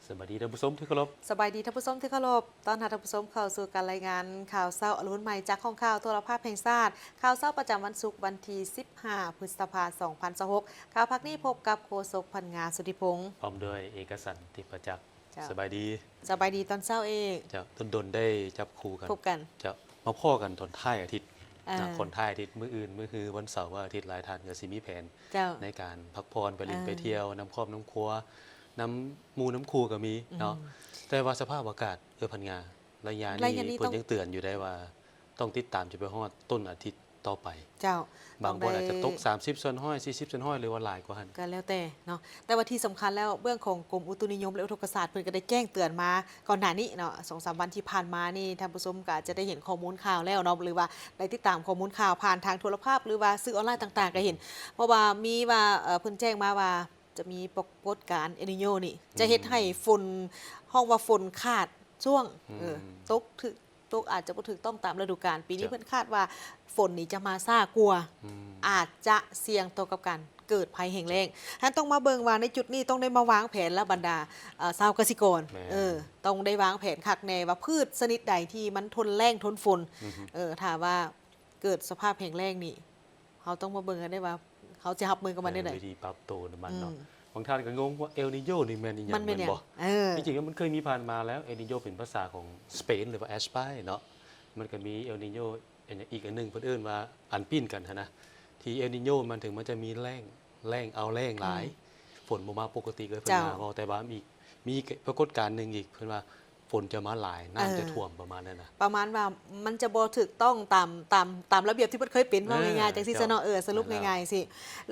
ສະບາຍດີທ່ານຜູ້ຊົມທີ່ເຄົາລົບ. ສະບາຍດີທ່ານຜູ້ຊົມທີ່ເຄົາລົບ. ຕ້ອນຮັບທ່ານຜູ້ຊົມເຂົ້າສູ່ການລາຍງານຂ່າວເຊົ້າອະລຸນໃໝ່ຈາກຫ້ອງຂ່າວໂທລະພາບແຫ່ງຊາດ. ຂ່າວເຊົ້າປະຈຳວັນສຸກ ວັນທີສິບຫ້າ ພຶດສະພາ ສອງພັນຊາວຫົກ. ຂ່າວພາກນີ້ພົບກັບໂຄສົກ ພັນງາ ສຸດທິພົງ ພ້ອມດ້ວຍເອກະສັນ ທິບປະຈັກ. ເຈົ້າ. ສະບາຍດີ. ສະບາຍດີຕອນເຊົ້າເອກ. ເຈົ້າ. ດົນໆໄດ້ຈັບຄູ່ກັນ. ພົບກັນ. ເຈົ້າ. ມາພໍ້ກັນຕອນທ້າຍອາທິດ ເອີ ນະ ກ່ອນທ້າຍອາທິດ ມື້ອື່ນ ມື້ຮື ວັນເສົາ ວັນອາທິດ ຫຼາຍທ່ານກໍຊິມີແຜນ ເຈົ້າ ໃນການພັກຜ່ອນ ໄປຫຼິ້ນ ເອີ ໄປທ່ຽວ ນຳຄອບນຳຄົວ ນຳໝູ່ນຳຄູ່ກໍມີເນາະ. ອືມ. ແຕ່ວ່າສະພາບອາກາດ ເອື້ອຍພັນງາ ໄລຍະນີ້ ໄລຍະນີ້ເພິ່ນຍັງເຕືອນຢູ່ໄດ໋ວ່າ ຕ້ອງຕິດຕາມຈົນໄປຮອດຕົ້ນອາທິດຕໍ່ໄປ. ເຈົ້າ. ບາງບ່ອນອາດຈະຕົກ ສາມສິບສ່ວນຮ້ອຍ ສີ່ສິບສ່ວນຮ້ອຍ ຫຼືວ່າຫຼາຍກວ່າຫັ້ນ ກໍແລ້ວແຕ່ເນາະ. ແຕ່ວ່າທີ່ສຳຄັນແລ້ວ ເບື້ອງຂອງກົມອຸຕຸນິຍົມ ແລະ ອຸທົກກະສາດ ເພິ່ນກໍໄດ້ແຈ້ງເຕືອນມາກ່ອນໜ້ານີ້ເນາະ ສອງສາມວັນທີ່ຜ່ານມານີ້ ທ່ານຜູ້ຊົມກໍອາດຈະໄດ້ເຫັນຂໍ້ມູນຂ່າວແລ້ວເນາະ ຫຼືວ່າໄດ້ຕິດຕາມຂໍ້ມູນຂ່າວຜ່ານທາງໂທລະພາບ ຫຼືວ່າສື່ອອນລາຍຕ່າງໆ ກໍເຫັນ. ເພາະວ່າມີວ່າ ເອີ ເພິ່ນແຈ້ງມາວ່າຈະມີປາກົດການເອລນີໂຍນີ້ ຈະເຮັດໃຫ້ຝົນ ອືມ ຮ້ອງວ່າຝົນຂາດຊ່ວງ ອືມ ເອີ ຕົກຖືກ ຕົກອາດຈະບໍ່ຖືກຕ້ອງຕາມລະດູການ. ປີນີ້ ເຈົ້າ ເພິ່ນຄາດວ່າຝົນນີ້ຈະມາຊ້າກວ່າ ອືມ ອາດຈະສ່ຽງຕໍ່ກັບການເກີດໄພແຫ້ງແລ້ງ. ເຈົ້າ. ທ່ານຕ້ອງມາເບິ່ງວ່າໃນຈຸດນີ້ຕ້ອງໄດ້ມາວາງແຜນລະບັນດາ ເອີ ຊາວກະສິກອນ ແມ່ນ ເອີ ຕ້ອງໄດ້ວາງແຜນຄັກແນ່ວ່າພືດຊະນິດໃດທີ່ມັນທົນແລ້ງທົນຝົນ ອືຮຶ ເອີ ຖ້າວ່າເກີດສະພາບແຫ້ງແລ້ງນີ້ ເຮົາຕ້ອງມາເບິ່ງກັນໄດ້ວ່າ ເຮົາຊິຮັບມືກັບມັນແນວໃດ ແມ່ນ ວິທີປັບໂຕນຳມັນເນາະ. ອືມ. ບາງທ່ານກໍງົງວ່າເອລນີໂຍນີ້ແມ່ນອີ່ຫຍັງ ມັນແມ່ນຫຍັງ ແມ່ນບໍ່? ເອີ ທີ່ຈິງມັນເຄີຍມີຜ່ານມາແລ້ວ. ເອລນີໂຍເປັນພາສາຂອງສະເປນ ຫຼືວ່າແອັດສະປາຍເນາະ. ມັນກໍມີເອລນີໂຍ ອັນ ອີກອັນໜຶ່ງ ເພິ່ນເອີ້ນວ່າອັນປີ້ນກັນຫັ້ນນະ. ທີ່ເອລນີໂຍມັນເຖິງມັນຈະມີແລ້ງ ແລ້ງເອົາແລ້ງຫຼາຍ ອືມ ຝົນບໍ່ມາປົກກະຕິ ເອີຍ ເພິ່ນ ເຈົ້າ ວ່າ ເວົ້າ ແຕ່ວ່າມີ ມີປາກົດການໜຶ່ງອີກ ເພິ່ນວ່າ ຝົນຈະມາຫຼາຍ ນ້ຳ ເອີ ຈະຖ້ວມ ປະມານນັ້ນນະ. ປະມານວ່າມັນຈະບໍ່ຖືກຕ້ອງຕາມ ຕາມ ຕາມລະບຽບທີ່ມັນເຄີຍເປັນ ເວົ້າງ່າຍໆ ເອີ ຈັ່ງຊີ້ຊະເນາະ. ເຈົ້າ. ເອີ ສະຫຼຸບງ່າຍໆຊິ.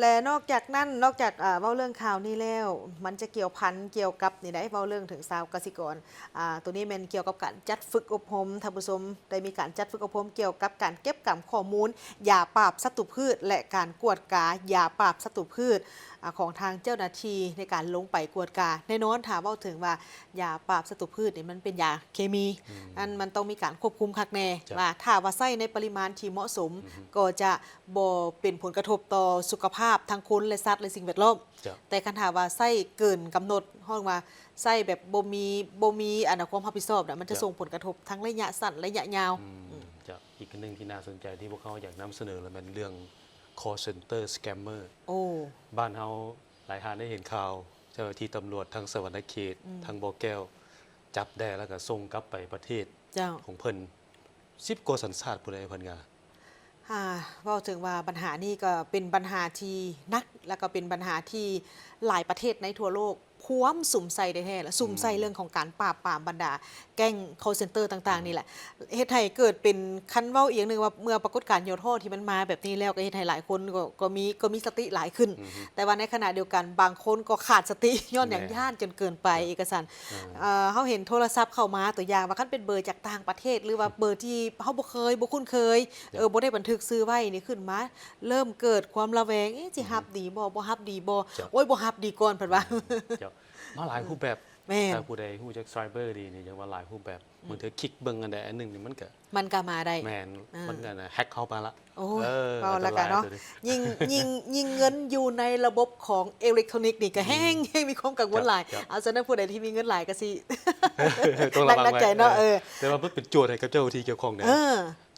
ແລ້ວນອກຈາກນັ້ນ ນອກຈາກ ເອີ ເວົ້າເລື່ອງຂ່າວນີ້ແລ້ວ ມັນຈະກ່ຽວພັນກ່ຽວກັບນີ້ໄດ໋ ເວົ້າເລື່ອງເຖິງຊາວກະສິກອນ. ອາ ໂຕນີ້ແມ່ນກ່ຽວກັບການຈັດຝຶກອົບຮົມ ທ່ານຜູ້ຊົມ ໄດ້ມີການຈັດຝຶກອົບຮົມກ່ຽວກັບການເກັບກຳຂໍ້ມູນຢາປາບສັດຕູພືດ ແລະ ການກວດກາຢາປາບສັດຕູພືດ ອາ ຂອງທາງເຈົ້າໜ້າທີ່ໃນການລົງໄປກວດກາ. ແນ່ນອນ ຖ້າເວົ້າເຖິງວ່າ ຢາປາບສັດຕູພືດນີ້ມັນເປັນຢາເຄມີ ອືມ ອັນມັນຕ້ອງມີການຄວບຄຸມຄັກແນ່ ເຈົ້າ ວ່າຖ້າວ່າໃຊ້ໃນປະລິມານທີ່ເໝາະສົມ ອືຮຶ ກໍຈະບໍ່ເປັນຜົນກະທົບຕໍ່ສຸຂະພາບທັງຄົນ ແລະ ສັດ ແລະ ສິ່ງແວດລ້ອມ. ເຈົ້າ. ແຕ່ຄັນຖ້າວ່າໃຊ້ເກີນກຳນົດ ເຮົາວ່າໃຊ້ແບບບໍ່ມີ ບໍ່ມີອັນນະ ຄວາມຮັບຜິດຊອບນະ ມັນຈະ ເຈົ້າ ສົ່ງຜົນກະທົບທັງໄລຍະສັ້ນ ໄລຍະຍາວ. ອືມ ອືມ ເຈົ້າ. ອີກອັນໜຶ່ງທີ່ໜ້າສົນໃຈທີ່ພວກເຮົາຢາກນຳສະເໜີລະແມ່ນເລື່ອງ call center scammer. ໂອ້ ບ້ານເຮົາ ຫຼາຍທ່ານໄດ້ເຫັນຂ່າວ ເຈົ້າໜ້າທີ່ຕຳຫຼວດທັງສະຫວັນນະເຂດ ອືມ ທັງບໍ່ແກ້ວ ຈັບໄດ້ແລ້ວກໍສົ່ງກັບໄປປະເທດ ເຈົ້າ ຂອງເພິ່ນ ສິບກວ່າສັນຊາດພຸ້ນເດ້ ເພິ່ນກະ ອາ ເວົ້າເຖິງວ່າບັນຫານີ້ກໍເປັນບັນຫາທີ່ໜັກ ແລ້ວກໍເປັນບັນຫາທີ່ຫຼາຍປະເທດໃນທົ່ວໂລກພວມສຸມໃສ່ແທ້ໆ ລະ ອືມ ສຸມໃສ່ເລື່ອງຂອງການປາບປາມບັນດາ ແກ້ງ call center ຕ່າງໆ ອືມ ນີ້ແຫຼະ ເຮັດໃຫ້ເກີດເປັນ ຄັນເວົ້າອີກຢ່າງໜຶ່ງວ່າ ເມື່ອປາກົດການຫຍໍ້ທໍ້ທີ່ມັນມາແບບນີ້ແລ້ວ ກໍເຮັດໃຫ້ຫຼາຍຄົນກໍ ກໍມີ ກໍມີສະຕິຫຼາຍຂຶ້ນ ອືຮຶ ແຕ່ວ່າໃນຂະນະດຽວກັນ ບາງຄົນກໍຂາດສະຕິ ຍ້ອນຫຍັງ? ແມ່ນ ຢ້ານຈົນເກີນໄປ. ເຈົ້າ ເອກະສັນ ເອີ ເອີ ເຮົາເຫັນໂທລະສັບເຂົ້າມາ ຕົວຢ່າງວ່າ ຄັນເປັນເບີຈາກຕ່າງປະເທດ ຫຼືວ່າເບີທີ່ເຮົາບໍ່ເຄີຍ ບໍ່ຄຸ້ນເຄີຍ ເຈົ້າ ເອີ ບໍ່ໄດ້ບັນທຶກຊື່ໄວ້ນີ້ ຂຶ້ນມາເລີ່ມເກີດຄວາມລະແວງ ເອະ ຊິ ອືຮຶ ຮັບດີບໍ່? ບໍ່ຮັບດີບໍ່? ເຈົ້າ ໂອ້ຍ ບໍ່ຮັບດີກ່ອນ ເພິ່ນວ່າ ອືມ ເຈົ້າ ມາຫຼາຍຮູບແບບ ແມ່ນ ຖ້າຜູ້ໃດຮູ້ຈັກໄຊເບີດີນີ້ ຈັ່ງວ່າຫຼາຍຮູບແບບ ອືມ ບາງເທື່ອຄລິກເບິ່ງອັນໃດອັນໜຶ່ງນີ້ ມັນກະ ມັນກະມາໄດ້ ແມ່ນ ອືມ ມັນກະແຮັກເຂົ້າມາລະ ໂອ້ຍ ເອີ ເວົ້າແລ້ວກະເນາະ ອັນຕະລາຍໂຕນີ້ ຍິ່ງ ຍິ່ງ ຍິ່ງເງິນຢູ່ໃນລະບົບຂອງເອເລັກໂທຣນິກນີ້ກະແຮງ ອືມ ແຮງມີຄວາມກັງວົນຫຼາຍ ເຈົ້າ ເຈົ້າ ເອົາ ສະນັ້ນຜູ້ໃດທີ່ມີເງິນຫຼາຍກະຊິ ຕ້ອງລະວັງ ໜັກໃຈເນາະ ເອີ ເອີ ແຕ່ວ່າມັນເປັນໂຈດໃຫ້ກັບເຈົ້າໜ້າທີ່ກ່ຽວຂ້ອງແດ່ ເອີ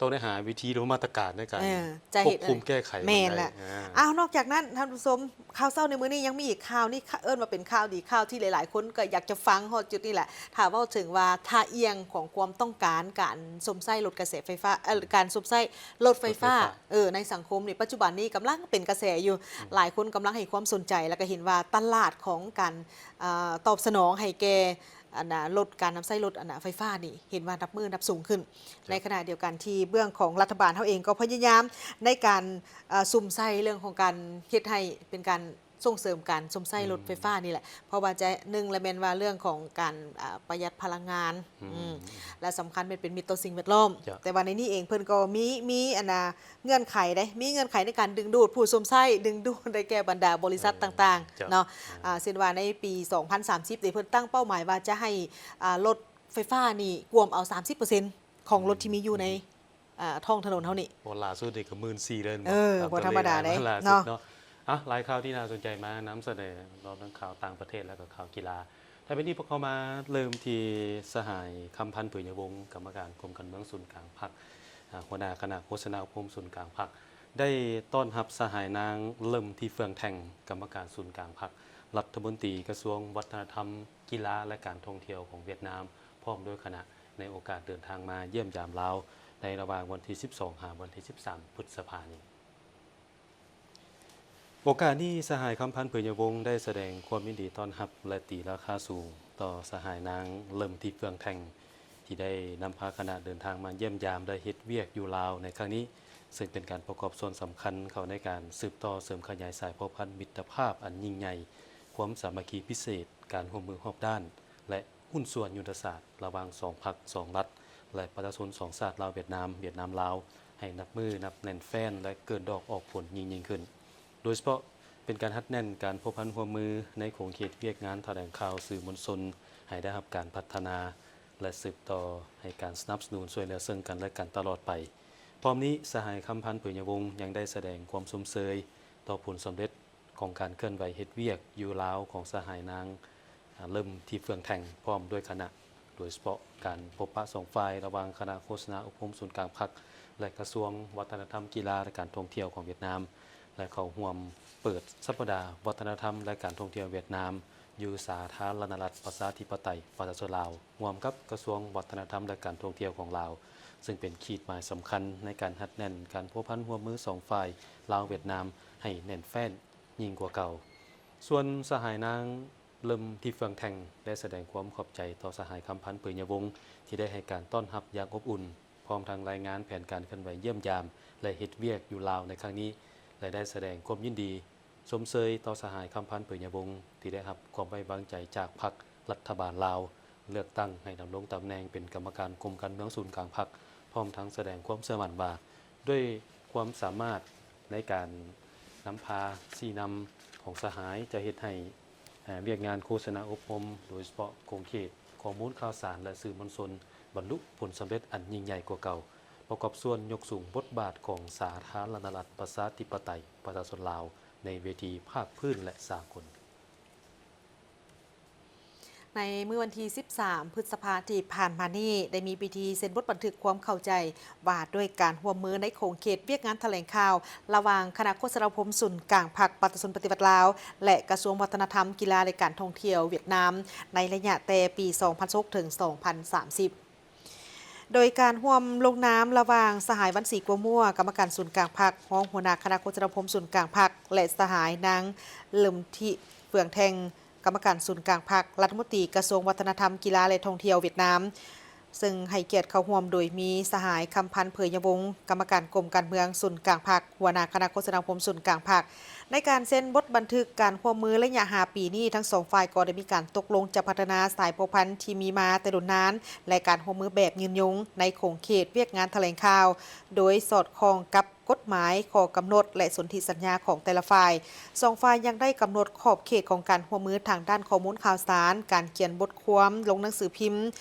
ຕ້ອງໄດ້ຫາວິທີ ຫຼືວ່າມາດຕະການໃນການ ເອີ ຈະ ຄວບຄຸມແກ້ໄຂ ແມ່ນແຫຼະ ອາ ອ້າວ ນອກຈາກນັ້ນ ທ່ານຜູ້ຊົມ ຂ່າວເຊົ້າໃນມື້ນີ້ຍັງມີອີກຂ່າວນີ້ ເອີ້ນວ່າເປັນຂ່າວດີ ຂ່າວທີ່ຫຼາຍໆຄົນກໍຢາກຈະຟັງຮອດຈຸດນີ້ແຫຼະ ຖ້າເວົ້າເຖິງວ່າທ່າອ່ຽງຂອງຄວາມຕ້ອງການການຊົມໃຊ້ລົດກະແສໄຟຟ້າ ເອີ ການຊົມໃຊ້ລົດໄຟຟ້າ ລົດໄຟຟ້າ ເອີ ໃນສັງຄົມນີ້ ປັດຈຸບັນນີ້ກຳລັງເປັນກະແສຢູ່ ອືມ ຫຼາຍຄົນກຳລັງໃຫ້ຄວາມສົນໃຈ ແລ້ວກໍເຫັນວ່າຕະຫຼາດຂອງການ ເອີ ຕອບສະໜອງໃຫ້ແກ່ ອັນນ່າ ລົດ ການນຳໃຊ້ລົດ ອັນນ່າ ໄຟຟ້ານີ້ ເຫັນວ່ານັບມື້ນັບສູງຂຶ້ນ ໃນຂະນະດຽວກັນທີ່ເບື້ອງຂອງລັດຖະບານເຮົາເອງກໍພະຍາຍາມໃນການ ເອີ ສຸມໃສ່ເລື່ອງຂອງການເຮັດໃຫ້ເປັນການສົ່ງເສີມການຊົມໃຊ້ລົດໄຟຟ້ານີ້ແຫຼະ ອືມ ເພາະວ່າຈະ ໜຶ່ງລະແມ່ນວ່າເລື່ອງຂອງການ ອາ ປະຢັດພະລັງງານ ອືມ ອືມ ແລະ ສຳຄັນແມ່ນເປັນມິດຕໍ່ສິ່ງແວດລ້ອມ ເຈົ້າ ແຕ່ວ່າໃນນີ້ເອງເພິ່ນກໍມີ ມີ ອັນນ່າ ເງື່ອນໄຂເດ້ ມີເງື່ອນໄຂໃນການດຶງດູດຜູ້ຊົມໃຊ້ ດຶງດູດໄດ້ແກ່ບັນດາບໍລິສັດ ເອີ ຕ່າງໆ ເຈົ້າ ເນາະ ເອີ ອາ ເຊັ່ນວ່າໃນປີສອງພັນສາມສິບເດ້ ເພິ່ນຕັ້ງເປົ້າໝາຍວ່າຈະໃຫ້ ອາ ລົດໄຟຟ້ານີ້ກວມເອົາສາມສິບເປີເຊັນຂອງລົດທີ່ມີຢູ່ໃນ ອືມ ອາ ທ້ອງຖະໜົນເຮົານີ້ ໂອ້ ລ່າສຸດນີ້ກໍໝື່ນສີ່ແລ້ວ ເອີ ບໍ່ທຳມະດາເດ້ ເນາະ ເນາະ ອ່ະ ຫຼາຍຂ່າວທີ່ໜ້າສົນໃຈມານຳສະເໜີ ລວມທັງຂ່າວຕ່າງປະເທດ ແລ້ວກໍຂ່າວກິລາ ແຕ່ບັດນີ້ພວກເຮົາມາເລີ່ມທີ່ສະຫາຍ ຄຳພັນ ເຜີຍຍະວົງ ກຳມະການກົມການເມືອງສູນກາງພັກ ອາ ຫົວໜ້າຄະນະໂຄສະນາອົບຮົມສູນກາງພັກ ໄດ້ຕ້ອນຮັບສະຫາຍນາງ ເລິ້ມທິເຟືອງແທງ ກຳມະການສູນກາງພັກ ລັດຖະມົນຕີກະຊວງວັດທະນະທຳ, ກິລາ ແລະ ການທ່ອງທ່ຽວຂອງຫວຽດນາມ ພ້ອມດ້ວຍຄະນະ ໃນໂອກາດເດີນທາງມາຢ້ຽມຢາມລາວ ໃນລະຫວ່າງວັນທີສິບສອງ ຫາວັນທີສິບສາມ ພຶດສະພານີ້. ໂອກາດນີ້ ສະຫາຍ ຄຳພັນ ເຜີຍຍະວົງ ໄດ້ສະແດງຄວາມຍິນດີຕ້ອນຮັບ ແລະ ຕີລາຄາສູງຕໍ່ສະຫາຍນາງ ເລິ້ມທິເຟືອງແທງ ທີ່ໄດ້ນຳພາຄະນະເດີນທາງມາຢ້ຽມຢາມ ແລະ ເຮັດວຽກຢູ່ລາວໃນຄັ້ງນີ້, ເຊິ່ງເປັນການປະກອບສ່ວນສຳຄັນເຂົ້າໃນການສືບຕໍ່ເສີມຂະຫຍາຍສາຍພົວພັນມິດຕະພາບອັນຍິ່ງໃຫຍ່, ຄວາມສາມັກຄີພິເສດ, ການຮ່ວມມືຮອບດ້ານ ແລະ ຫຸ້ນສ່ວນຍຸດທະສາດລະຫວ່າງສອງພັກ, ສອງລັດ ແລະ ປະຊາຊົນສອງຊາດ ລາວ-ຫວຽດນາມ, ຫວຽດນາມ-ລາວ ໃຫ້ນັບມື້ນັບແໜ້ນແຟ້ນ ແລະ ເກີດດອກອອກຜົນຍິ່ງໆຂຶ້ນ. ໂດຍສະເພາະເປັນການຮັດແໜ້ນການພົວພັນຮ່ວມມືໃນຂົງເຂດວຽກງານຖະແຫຼງຂ່າວ, ສື່ມວນຊົນ ໃຫ້ໄດ້ຮັບການພັດທະນາ ແລະ ສືບຕໍ່ໃຫ້ການສະໜັບສະໜູນຊ່ວຍເຫຼືອເຊິ່ງກັນ ແລະ ກັນຕະຫຼອດໄປ. ພ້ອມນີ້ ສະຫາຍ ຄຳພັນ ເຜີຍຍະວົງ ຍັງໄດ້ສະແດງຄວາມຊົມເຊີຍຕໍ່ຜົນສຳເລັດ ຂອງການເຄື່ອນໄຫວເຮັດວຽກຢູ່ລາວຂອງສະຫາຍນາງ ເລິ້ມທິເຟືອງແທງ ພ້ອມດ້ວຍຄະນະ, ໂດຍສະເພາະການພົບປະສອງຝ່າຍລະຫວ່າງຄະນະໂຄສະນາອົບຮົມສູນກາງພັກ ແລະ ກະຊວງວັດທະນະທຳ, ກິລາ ແລະ ການທ່ອງທ່ຽວຂອງຫວຽດນາມ ແລະ ເຂົ້າຮ່ວມເປີດສັບປະດາວັດທະນະທຳ ແລະ ການທ່ອງທ່ຽວຫວຽດນາມ ຢູ່ສາທາລະນະລັດ ປະຊາທິປະໄຕ ປະຊາຊົນລາວ ຮ່ວມກັບກະຊວງວັດທະນະທຳ ແລະ ການທ່ອງທ່ຽວຂອງລາວ, ເຊິ່ງເປັນຂີດໝາຍສຳຄັນໃນການຮັດແໜ້ນການພົວພັນຮ່ວມມືສອງຝ່າຍ ລາວ-ຫວຽດນາມ ໃຫ້ແໜ້ນແຟ້ນ ຍິ່ງກວ່າເກົ່າ. ສ່ວນສະຫາຍນາງ ເລິ້ມທິເຟືອງແທງ ໄດ້ສະແດງຄວາມຂອບໃຈຕໍ່ສະຫາຍ ຄຳພັນ ເຜີຍຍະວົງ ທີ່ໄດ້ໃຫ້ການຕ້ອນຮັບຢ່າງອົບອຸ່ນ, ພ້ອມທັງລາຍງານແຜນການເຄື່ອນໄຫວຢ້ຽມຢາມ ແລະ ເຮັດວຽກຢູ່ລາວໃນຄັ້ງນີ້ ແລະ ໄດ້ສະແດງຄວາມຍິນດີຊົມເຊີຍຕໍ່ສະຫາຍ ຄຳພັນ ເຜີຍຍະວົງ ທີ່ໄດ້ຮັບຄວາມໄວ້ວາງໃຈຈາກພັກລັດຖະບານລາວ ເລືອກຕັ້ງໃຫ້ດຳລົງຕຳແໜ່ງເປັນກຳມະການກົມການເມືອງສູນກາງພັກ, ພ້ອມທັງສະແດງຄວາມເຊື່ອໝັ້ນວ່າ ດ້ວຍຄວາມສາມາດໃນການນຳພາຊີ້ນຳຂອງສະຫາຍ ຈະເຮັດໃຫ້ ເອີ ວຽກງານໂຄສະນາອົບຮົມ, ໂດຍສະເພາະຂົງເຂດຂໍ້ມູນຂ່າວສານ ແລະ ສື່ມວນຊົນ ບັນລຸຜົນສຳເລັດອັນຍິ່ງໃຫຍ່ກວ່າເກົ່າ, ປະກອບສ່ວນຍົກສູງບົດບາດຂອງສາທາລະນະລັດ ປະຊາທິປະໄຕ ປະຊາຊົນລາວ ໃນເວທີພາກພື້ນ ແລະ ສາກົນ. ໃນມື້ວັນທີສິບສາມ ພຶດສະພາທີ່ຜ່ານມານີ້ ໄດ້ມີພິທີເຊັນບົດບັນທຶກຄວາມເຂົ້າໃຈວ່າດ້ວຍການຮ່ວມມືໃນຂົງເຂດວຽກງານຖະແຫຼງຂ່າວ ລະຫວ່າງຄະນະໂຄສະນາອົບຮົມສູນກາງພັກປະຊາຊົນປະຕິວັດລາວ ແລະ ກະຊວງວັດທະນະທຳ, ກິລາ ແລະ ການທ່ອງທ່ຽວຫວຽດນາມ ໃນໄລຍະແຕ່ປີສອງພັນຊາວຫົກ ເຖິງ ສອງພັນສາມສິບ. ໂດຍການຮ່ວມລົງນາມລະຫວ່າງສະຫາຍ ວັນສີ ກົວມົວ ກຳມະການສູນກາງພັກ, ຮອງຫົວໜ້າຄະນະໂຄສະນາອົບຮົມສູນກາງພັກ ແລະ ສະຫາຍ ນາງ ເລິ້ມທິ ເຟືອງແທງ ກຳມະການສູນກາງພັກ, ລັດຖະມົນຕີກະຊວງວັດທະນະທຳ, ກິລາ ແລະ ທ່ອງທ່ຽວຫວຽດນາມ, ເຊິ່ງໃຫ້ກຽດເຂົ້າຮ່ວມໂດຍມີສະຫາຍ ຄຳພັນ ເຜີຍຍະວົງ ກຳມະການກົມການເມືອງສູນກາງພັກ, ຫົວໜ້າຄະນະໂຄສະນາອົບຮົມສູນກາງພັກ. ໃນການເຊັນບົດບັນທຶກການຮ່ວມມືໄລຍະຫ້າປີນີ້, ທັງສອງຝ່າຍກໍໄດ້ມີການຕົກລົງຈະພັດທະນາສາຍພົວພັນທີ່ມີມາແຕ່ດົນນານ ແລະ ການຮ່ວມມືແບບຍືນຍົງໃນຂົງເຂດວຽກງານຖະແຫຼງຂ່າວ, ໂດຍສອດຄ່ອງກັບ ກົດໝາຍ, ຂໍ້ກຳນົດ ແລະ ສົນທິສັນຍາຂອງແຕ່ລະຝ່າຍ. ສອງຝ່າຍຍັງໄດ້ກຳນົດຂອບເຂດຂອງການຮ່ວມມືທາງດ້ານຂໍ້ມູນຂ່າວສານ, ການຂຽນບົດຄວາມລົງໜັງສືພິມ,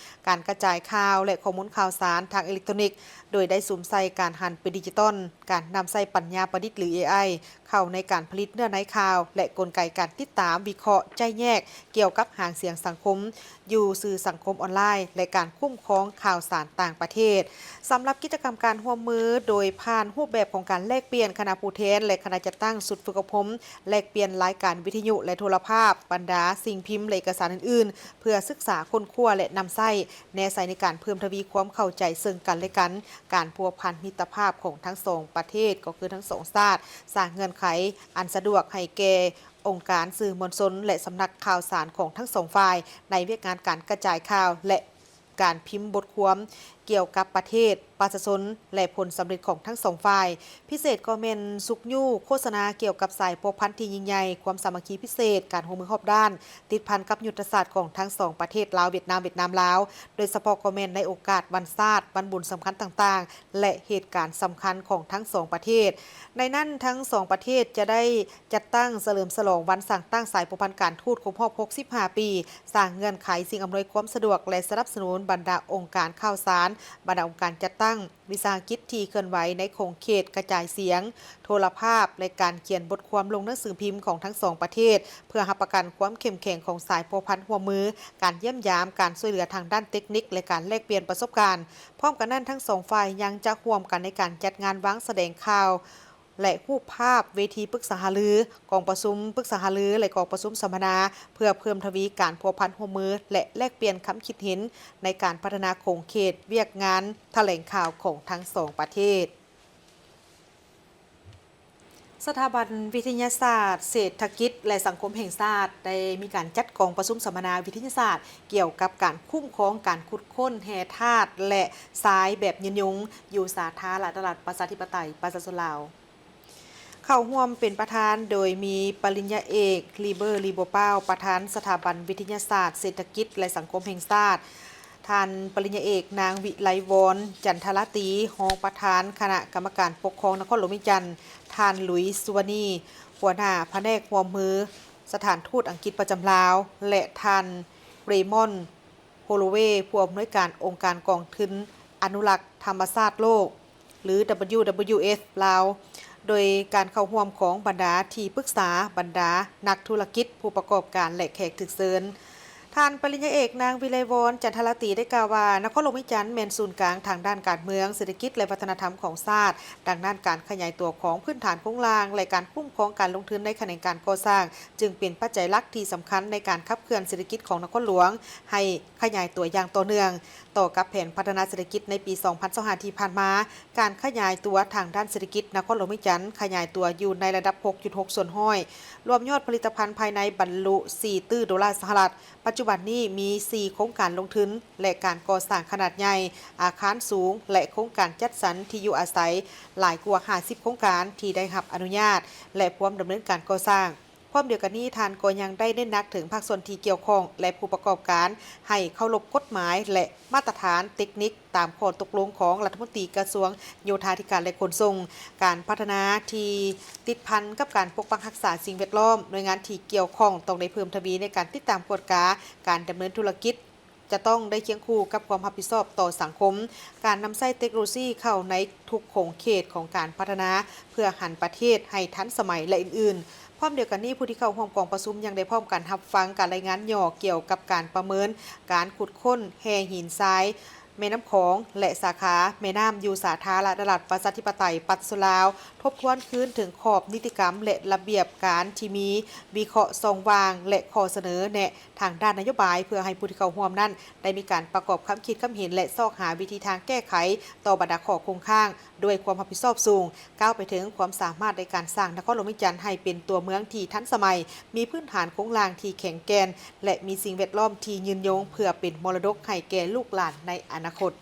ການກະຈາຍຂ່າວ ແລະ ຂໍ້ມູນຂ່າວສານທາງເອເລັກໂຕນິກ, ໂດຍໄດ້ສຸມໃສ່ການຫັນເປັນດິຈິຕອນ, ການນຳໃຊ້ປັນຍາປະດິດ ຫຼື ເອໄອ ເຂົ້າໃນການຜະລິດເນື້ອໃນຂ່າວ ແລະ ກົນໄກການຕິດຕາມ, ວິເຄາະ, ໄຈ້ແຍກ ກ່ຽວກັບຫາງສຽງສັງຄົມ ຢູ່ສື່ສັງຄົມອອນລາຍ ແລະ ການຄຸ້ມຄອງຂ່າວສານຕ່າງປະເທດ. ສຳລັບກິດຈະກຳການຮ່ວມມື ໂດຍຜ່ານຮູບແບບຂອງການແລກປ່ຽນຄະນະຜູ້ແທນ ແລະ ຄະນະຈັດຕັ້ງຊຸດຝຶກອົບຮົມ, ແລກປ່ຽນລາຍການວິທະຍຸ ແລະ ໂທລະພາບ, ບັນດາສິ່ງພິມ ແລະ ເອກະສານອື່ນໆ ເພື່ອສຶກສາຄົ້ນຄວ້າ ແລະ ນຳໃຊ້ ແນໃສ່ໃນການເພີ່ມທະວີຄວາມເຂົ້າໃຈເຊິ່ງກັນ ແລະ ກັນ, ການພົວພັນມິດຕະພາບຂອງທັງສອງປະເທດ ກໍຄືທັງສອງຊາດ, ສ້າງເງື່ອນໄຂອັນສະດວກໃຫ້ແກ່ ອົງການສື່ມວນຊົນ ແລະ ສຳນັກຂ່າວສານຂອງທັງສອງຝ່າຍ ໃນວຽກງານການກະຈາຍຂ່າວ ແລະ ການພິມບົດຄວາມກ່ຽວກັບປະເທດ, ປະຊາຊົນ ແລະ ຜົນສຳເລັດຂອງທັງສອງຝ່າຍ. ພິເສດກໍແມ່ນຊຸກຍູ້ໂຄສະນາກ່ຽວກັບສາຍພົວພັນທີ່ຍິ່ງໃຫຍ່, ຄວາມສາມັກຄີພິເສດ, ການຮ່ວມມືຮອບດ້ານ, ຕິດພັນກັບຍຸດທະສາດຂອງທັງສອງປະເທດ ລາວ-ຫວຽດນາມ, ຫວຽດນາມ-ລາວ, ໂດຍສະເພາະກໍແມ່ນໃນໂອກາດວັນຊາດ, ວັນບຸນສຳຄັນຕ່າງໆ ແລະ ເຫດການສຳຄັນຂອງທັງສອງປະເທດ. ໃນນັ້ນ, ທັງສອງປະເທດຈະໄດ້ ຈັດຕັ້ງສະເຫຼີມສະຫຼອງວັນສ້າງຕັ້ງສາຍພົວພັນການທູດຄົບຮອບຫົກສິບຫ້າປີ, ສ້າງເງື່ອນໄຂສິ່ງອຳນວຍຄວາມສະດວກ ແລະ ສະໜັບສະໜູນບັນດາອົງການຂ່າວສານ ບັນດາອົງການຈັດຕັ້ງ, ວິສາຫະກິດທີ່ເຄື່ອນໄຫວໃນຂົງເຂດກະຈາຍສຽງ, ໂທລະພາບ ແລະ ການຂຽນບົດຄວາມລົງໜັງສືພິມຂອງທັງສອງປະເທດ ເພື່ອຮັບປະກັນຄວາມເຂັ້ມແຂງຂອງສາຍພົວພັນຮ່ວມມື, ການຢ້ຽມຢາມ, ການຊ່ວຍເຫຼືອທາງດ້ານເຕັກນິກ ແລະ ການແລກປ່ຽນປະສົບການ. ພ້ອມກັນນັ້ນ, ທັງສອງຝ່າຍຍັງຈະຮ່ວມກັນໃນການຈັດງານວາງສະແດງຂ່າວ ແລະ ຮູບພາບເວທີປຶກສາຫາລື, ກອງປະຊຸມປຶກສາຫາລື ແລະ ກອງປະຊຸມສຳມະນາ ເພື່ອເພີ່ມທະວີການພົວພັນຮ່ວມມື ແລະ ແລກປ່ຽນຄຳຄິດເຫັນໃນການພັດທະນາຂົງເຂດວຽກງານຖະແຫຼງຂ່າວຂອງທັງສອງປະເທດ. ສະຖາບັນວິທະຍາສາດເສດຖະກິດ ແລະ ສັງຄົມແຫ່ງຊາດ ໄດ້ມີການຈັດກອງປະຊຸມສຳມະນາວິທະຍາສາດ ກ່ຽວກັບການຄຸ້ມຄອງການຂຸດຄົ້ນແຮ່ທາດ ແລະ ຊາຍແບບຍືນຍົງ ຢູ່ສາທາລະນະລັດ ປະຊາທິປະໄຕ ປະຊາຊົນລາວ. ເຂົ້າຮ່ວມເປັນປະທານໂດຍມີປະລິນຍາເອກ ລີເບີ ລີບົວປາວ ປະທານສະຖາບັນວິທະຍາສາດເສດຖະກິດ ແລະ ສັງຄົມແຫ່ງຊາດ, ທ່ານປະລິນຍາເອກ ນາງ ວິໄລວອນ ຈັນທະລາຕີ ຮອງປະທານຄະນະກຳມະການປົກຄອງນະຄອນຫຼວງວຽງຈັນ, ທ່ານ ລຸຍ ສຸວະນີ ຫົວໜ້າພະແນກຮ່ວມມືສະຖານທູດອັງກິດປະຈຳລາວ ແລະ ທ່ານ ເຣມອນ ໂຮໂລເວ ຜູ້ອຳນວຍການອົງການກອງທຶນອະນຸລັກທຳມະຊາດໂລກ ຫຼື WWF ລາວ, ໂດຍການເຂົ້າຮ່ວມຂອງບັນດາທີ່ປຶກສາ, ບັນດານັກທຸລະກິດ, ຜູ້ປະກອບການ ແລະ ແຂກຖືກເຊີນ. ທ່ານປະລິນຍາເອກ ນາງ ວິໄລວອນ ຈັນທະລາຕີ ໄດ້ກ່າວວ່າ ນະຄອນຫຼວງວຽງຈັນແມ່ນສູນກາງທາງດ້ານການເມືອງ, ເສດຖະກິດ ແລະ ວັດທະນະທຳຂອງຊາດ. ດັ່ງນັ້ນ, ການຂະຫຍາຍຕົວຂອງພື້ນຖານໂຄງລ່າງ ແລະ ການຄຸ້ມຄອງການລົງທຶນໃນຂະແໜງການກໍ່ສ້າງ ຈຶ່ງເປັນປັດໄຈຫຼັກທີ່ສຳຄັນໃນການຂັບເຄື່ອນເສດຖະກິດຂອງນະຄອນຫຼວງໃຫ້ຂະຫຍາຍຕົວຢ່າງຕໍ່ເນື່ອງ. ຕໍ່ກັບແຜນພັດທະນາເສດຖະກິດໃນປີສອງພັນຊາວຫ້າທີ່ຜ່ານມາ, ການຂະຫຍາຍຕົວທາງດ້ານເສດຖະກິດນະຄອນຫຼວງວຽງຈັນຂະຫຍາຍຕົວຢູ່ໃນລະດັບຫົກຈຸດຫົກສ່ວນຮ້ອຍ, ລວມຍອດຜະລິດຕະພັນພາຍໃນບັນລຸສີ່ຕື້ໂດລາສະຫະລັດ. ປັດຈຸບັນນີ້ມີສີ່ໂຄງການລົງທຶນ ແລະ ການກໍ່ສ້າງຂະໜາດໃຫຍ່, ອາຄານສູງ ແລະ ໂຄງການຈັດສັນທີ່ຢູ່ອາໄສຫຼາຍກວ່າຫ້າສິບໂຄງການທີ່ໄດ້ຮັບອະນຸຍາດ ແລະ ພວມດຳເນີນການກໍ່ສ້າງ. ພ້ອມດຽວກັນນີ້, ທ່ານກໍຍັງໄດ້ເນັ້ນໜັກເຖິງພາກສ່ວນທີ່ກ່ຽວຂ້ອງ ແລະ ຜູ້ປະກອບການ ໃຫ້ເຄົາລົບກົດໝາຍ ແລະ ມາດຕະຖານເຕັກນິກຕາມຂໍ້ຕົກລົງຂອງລັດຖະມົນຕີກະຊວງໂຍທາທິການ ແລະ ຂົນສົ່ງ, ການພັດທະນາທີ່ຕິດພັນກັບການປົກປັກຮັກສາສິ່ງແວດລ້ອມ, ໜ່ວຍງານທີ່ກ່ຽວຂ້ອງຕ້ອງໄດ້ເພີ່ມທະວີໃນການຕິດຕາມກວດກາການດຳເນີນທຸລະກິດ, ຈະຕ້ອງໄດ້ຄຽງຄູ່ກັບຄວາມຮັບຜິດຊອບຕໍ່ສັງຄົມ, ການນຳໃຊ້ເຕັກໂນໂລຊີເຂົ້າໃນທຸກຂົງເຂດຂອງການພັດທະນາ ເພື່ອຫັນປະເທດໃຫ້ທັນສະໄໝ ແລະ ອື່ນໆ. ພ້ອມດຽວກັນນີ້, ຜູ້ທີ່ເຂົ້າຮ່ວມກອງປະຊຸມຍັງໄດ້ພ້ອມກັນຮັບຟັງການລາຍງານຫຍໍ້ກ່ຽວກັບການປະເມີນການຂຸດຄົ້ນແຮ່ຫີນຊາຍແມ່ນ້ຳຂອງ ແລະ ສາຂາແມ່ນ້ຳຢູ່ສາທາລະນະລັດ ປະຊາທິປະໄຕ ປະຊາຊົນລາວ, ທົບທວນຄືນເຖິງຂອບນິຕິກຳ ແລະ ລະບຽບການທີ່ມີ, ວິເຄາະຊ່ອງວ່າງ ແລະ ຂໍ້ສະເໜີແນະ ທາງດ້ານນະໂຍບາຍ ເພື່ອໃຫ້ຜູ້ທີ່ເຂົ້າຮ່ວມນັ້ນໄດ້ມີການປະກອບຄຳຄິດຄຳເຫັນ ແລະ ຊອກຫາວິທີທາງແກ້ໄຂຕໍ່ບັນດາຂໍ້ຄົງຄ້າງດ້ວຍຄວາມຮັບຜິດຊອບສູງ, ກ້າວໄປເຖິງຄວາມສາມາດໃນການສ້າງນະຄອນຫຼວງວຽງຈັນໃຫ້ເປັນຕົວເມືອງທີ່ທັນສະໄໝ, ມີພື້ນຖານໂຄງລ່າງທີ່ແຂງແກ່ນ ແລະ ມີສິ່ງແວດລ້ອມທີ່ຍືນຍົງ ເພື່ອເປັນມໍລະດົກໃຫ້ແກ່ລູກຫຼານໃນອະນາຄົດ.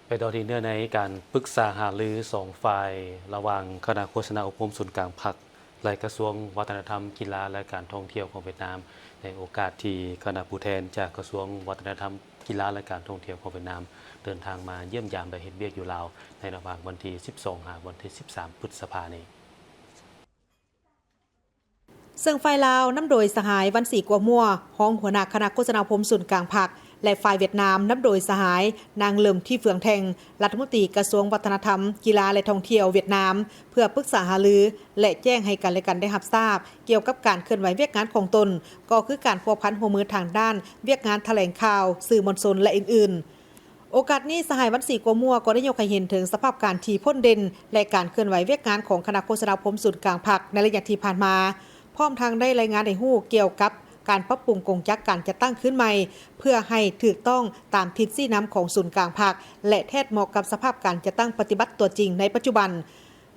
ໄປຕໍ່ທີ່ເນື້ອໃນການປຶກສາຫາລືສອງຝ່າຍ ລະຫວ່າງຄະນະໂຄສະນາອົບຮົມສູນກາງພັກ ແລະ ກະຊວງວັດທະນະທຳ, ກິລາ ແລະ ການທ່ອງທ່ຽວຂອງຫວຽດນາມ ໃນໂອກາດທີ່ຄະນະຜູ້ແທນຈາກກະຊວງວັດທະນະທຳ, ກິລາ ແລະ ການທ່ອງທ່ຽວຂອງຫວຽດນາມ ເດີນທາງມາຢ້ຽມຢາມ ແລະ ເຮັດວຽກຢູ່ລາວ ໃນລະຫວ່າງວັນທີສິບສອງ ຫາ ວັນທີສິບສາມ ພຶດສະພານີ້. ເຊິ່ງຝ່າຍລາວນຳໂດຍສະຫາຍ ວັນສີ ກົວມົວ ຮອງຫົວໜ້າຄະນະໂຄສະນາອົບຮົມສູນກາງພັກ ແລະ ຝ່າຍຫວຽດນາມນຳໂດຍສະຫາຍ ນາງ ເຫຼີມ ທີເຟືອງແທງ ລັດຖະມົນຕີກະຊວງວັດທະນະທຳ, ກິລາ ແລະ ທ່ອງທ່ຽວຫວຽດນາມ ເພື່ອປຶກສາຫາລື ແລະ ແຈ້ງໃຫ້ກັນ ແລະ ກັນໄດ້ຮັບຊາບກ່ຽວກັບການເຄື່ອນໄຫວວຽກງານຂອງຕົນ, ກໍຄືການພົວພັນຮ່ວມມືທາງດ້ານວຽກງານຖະແຫຼງຂ່າວ, ສື່ມວນຊົນ ແລະ ອື່ນໆ. ໂອກາດນີ້, ສະຫາຍ ວັນສີ ກົວມົວ ກໍໄດ້ຍົກໃຫ້ເຫັນເຖິງສະພາບການທີ່ພົ້ນເດັ່ນ ແລະ ການເຄື່ອນໄຫວວຽກງານຂອງຄະນະໂຄສະນາອົບຮົມສູນກາງພັກໃນໄລຍະທີ່ຜ່ານມາ, ພ້ອມທັງໄດ້ລາຍງານໃຫ້ຮູ້ກ່ຽວກັບການປັບປຸງກົງຈັກການຈັດຕັ້ງຄືນໃໝ່ ເພື່ອໃຫ້ຖືກຕ້ອງຕາມທິດຊີ້ນຳຂອງສູນກາງພັກ ແລະ ແທດເໝາະກັບສະພາບການຈັດຕັ້ງປະຕິບັດຕົວຈິງໃນປັດຈຸບັນ.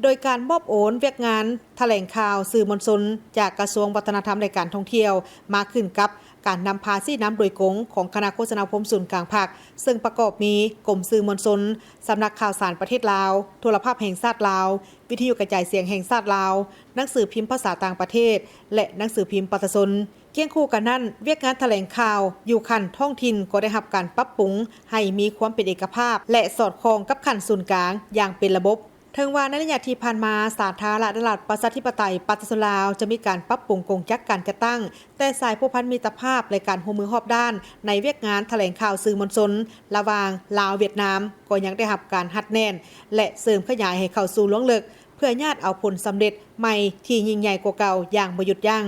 ໂດຍການມອບໂອນວຽກງານຖະແຫຼງຂ່າວ, ສື່ມວນຊົນ ຈາກກະຊວງວັດທະນະທຳ ແລະ ການທ່ອງທ່ຽວ ມາຂຶ້ນກັບການນຳພາຊີ້ນຳໂດຍກົງຂອງຄະນະໂຄສະນາອົບຮົມສູນກາງພັກ, ເຊິ່ງປະກອບມີ ກົມສື່ມວນຊົນ, ສຳນັກຂ່າວສານປະເທດລາວ, ໂທລະພາບແຫ່ງຊາດລາວ, ວິທະຍຸກະຈາຍສຽງແຫ່ງຊາດລາວ, ໜັງສືພິມພາສາຕ່າງປະເທດ ແລະ ໜັງສືພິມປະຊາຊົນ. ຄຽງຄູ່ກັນນັ້ນ, ວຽກງານຖະແຫຼງຂ່າວຢູ່ຂັ້ນທ້ອງຖິ່ນກໍໄດ້ຮັບການປັບປຸງໃຫ້ມີຄວາມເປັນເອກະພາບ ແລະ ສອດຄ່ອງກັບຂັ້ນສູນກາງຢ່າງເປັນລະບົບ. ເຖິງວ່າໃນໄລຍະທີ່ຜ່ານມາ, ສາທາລະນະລັດ ປະຊາທິປະໄຕ ປະຊາຊົນລາວ ຈະມີການປັບປຸງກົງຈັກການຈັດຕັ້ງ, ແຕ່ສາຍພົວພັນມິດຕະພາບ ແລະ ການຮ່ວມມືຮອບດ້ານໃນວຽກງານຖະແຫຼງຂ່າວສື່ມວນຊົນ ລະຫວ່າງລາວ-ຫວຽດນາມ ກໍຍັງໄດ້ຮັບການຮັດແໜ້ນ ແລະ ເສີມຂະຫຍາຍໃຫ້ເຂົ້າສູ່ລວງເລິກ ເພື່ອຍາດເອົາຜົນສຳເລັດໃໝ່ທີ່ຍິ່ງໃຫຍ່ກວ່າເກົ່າຢ່າງບໍ່ຢຸດຢັ້ງ.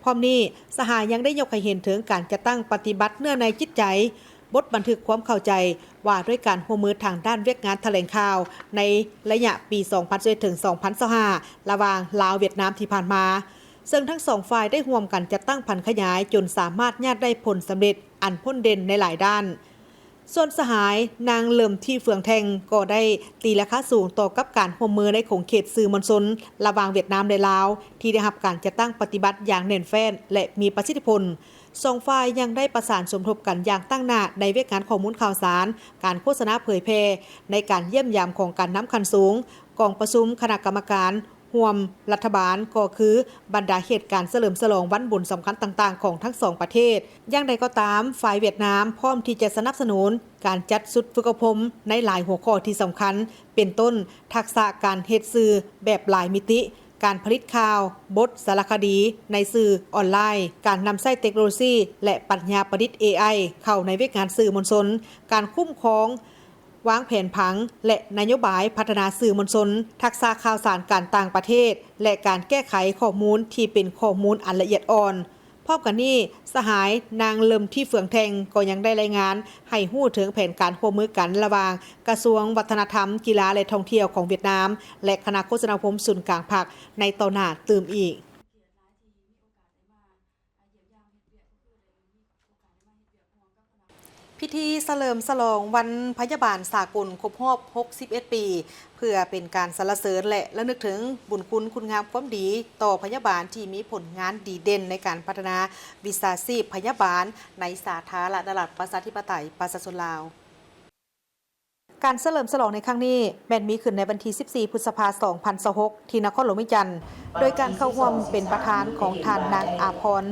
ພ້ອມນີ້, ສະຫາຍຍັງໄດ້ຍົກໃຫ້ເຫັນເຖິງການຈັດຕັ້ງປະຕິບັດເນື້ອໃນຈິດໃຈ, ບົດບັນທຶກຄວາມເຂົ້າໃຈວ່າດ້ວຍການຮ່ວມມືທາງດ້ານວຽກງານຖະແຫຼງຂ່າວໃນໄລຍະປີສອງພັນຊາວເອັດ ເຖິງ ສອງພັນຊາວຫ້າ ລະຫວ່າງລາວ-ຫວຽດນາມທີ່ຜ່ານມາ, ເຊິ່ງທັງສອງຝ່າຍໄດ້ຮ່ວມກັນຈັດຕັ້ງຜັນຂະຫຍາຍຈົນສາມາດຍາດໄດ້ຜົນສຳເລັດອັນພົ້ນເດັ່ນໃນຫຼາຍດ້ານ. ສ່ວນສະຫາຍນາງ ເລິມ ທີເຟືອງແທ່ງ ກໍໄດ້ຕີລາຄາສູງຕໍ່ກັບການຮ່ວມມືໃນຂົງເຂດສື່ມວນຊົນລະຫວ່າງຫວຽດນາມ ແລະ ລາວ ທີ່ໄດ້ຮັບການຈັດຕັ້ງປະຕິບັດຢ່າງແໜ້ນແຟ້ນ ແລະ ມີປະສິດທິຜົນ. ສອງຝ່າຍຍັງໄດ້ປະສານສົມທົບກັນຢ່າງຕັ້ງໜ້າໃນວຽກງານຂໍ້ມູນຂ່າວສານ, ການໂຄສະນາເຜີຍແຜ່, ໃນການຢ້ຽມຢາມຂອງການນຳຂັ້ນສູງ, ກອງປະຊຸມຄະນະກຳມະການ ຮ່ວມລັດຖະບານ ກໍຄືບັນດາເຫດການສະເຫຼີມສະຫຼອງວັນບຸນສຳຄັນຕ່າງໆຂອງທັງສອງປະເທດ. ຢ່າງໃດກໍຕາມ, ຝ່າຍຫວຽດນາມພ້ອມທີ່ຈະສະໜັບສະໜູນການຈັດຊຸດຝຶກອົບຮົມໃນຫຼາຍຫົວຂໍ້ທີ່ສຳຄັນ, ເປັນຕົ້ນ ທັກສະການເຮັດສື່ແບບຫຼາຍມິຕິ, ການຜະລິດຂ່າວ, ບົດ, ສາລະຄະດີໃນສື່ອອນລາຍ, ການນຳໃຊ້ເຕັກໂນໂລຊີ ແລະ ປັນຍາປະດິດ ເອໄອ ເຂົ້າໃນວຽກງານສື່ມວນຊົນ, ການຄຸ້ມຄອງ ວາງແຜນຜັງ ແລະ ນະໂຍບາຍພັດທະນາສື່ມວນຊົນ, ທັກສະຂ່າວສານການຕ່າງປະເທດ ແລະ ການແກ້ໄຂຂໍ້ມູນທີ່ເປັນຂໍ້ມູນອັນລະອຽດອ່ອນ. ພ້ອມກັນນີ້, ສະຫາຍນາງ ເລິມ ທີເຟືອງແທ່ງ ກໍຍັງໄດ້ລາຍງານໃຫ້ຮູ້ເຖິງແຜນການຮ່ວມມືກັນລະຫວ່າງກະຊວງວັດທະນະທຳ, ກິລາ ແລະ ທ່ອງທ່ຽວຂອງຫວຽດນາມ ແລະ ຄະນະໂຄສະນາອົບຮົມສູນກາງພັກໃນຕໍ່ໜ້າຕື່ມອີກ. ພິທີສະເຫຼີມສະຫຼອງວັນພະຍາບານສາກົນຄົບຮອບຫົກສິບເອັດປີ ເພື່ອເປັນການສັນລະເສີນ ແລະ ລະນຶກເຖິງບຸນຄຸນຄຸນງາມຄວາມດີຕໍ່ພະຍາບານທີ່ມີຜົນງານດີເດັ່ນໃນການພັດທະນາວິຊາຊີບພະຍາບານໃນສາທາລະນະລັດ ປະຊາທິປະໄຕ ປະຊາຊົນລາວ. ການສະເຫຼີມສະຫຼອງໃນຄັ້ງນີ້ ແມ່ນມີຂຶ້ນໃນວັນທີສິບສີ່ ພຶດສະພາ ສອງພັນຊາວຫົກ ທີ່ນະຄອນຫຼວງວຽງຈັນ, ໂດຍການເຂົ້າຮ່ວມເປັນປະທານຂອງທ່ານນາງ ອາພອນ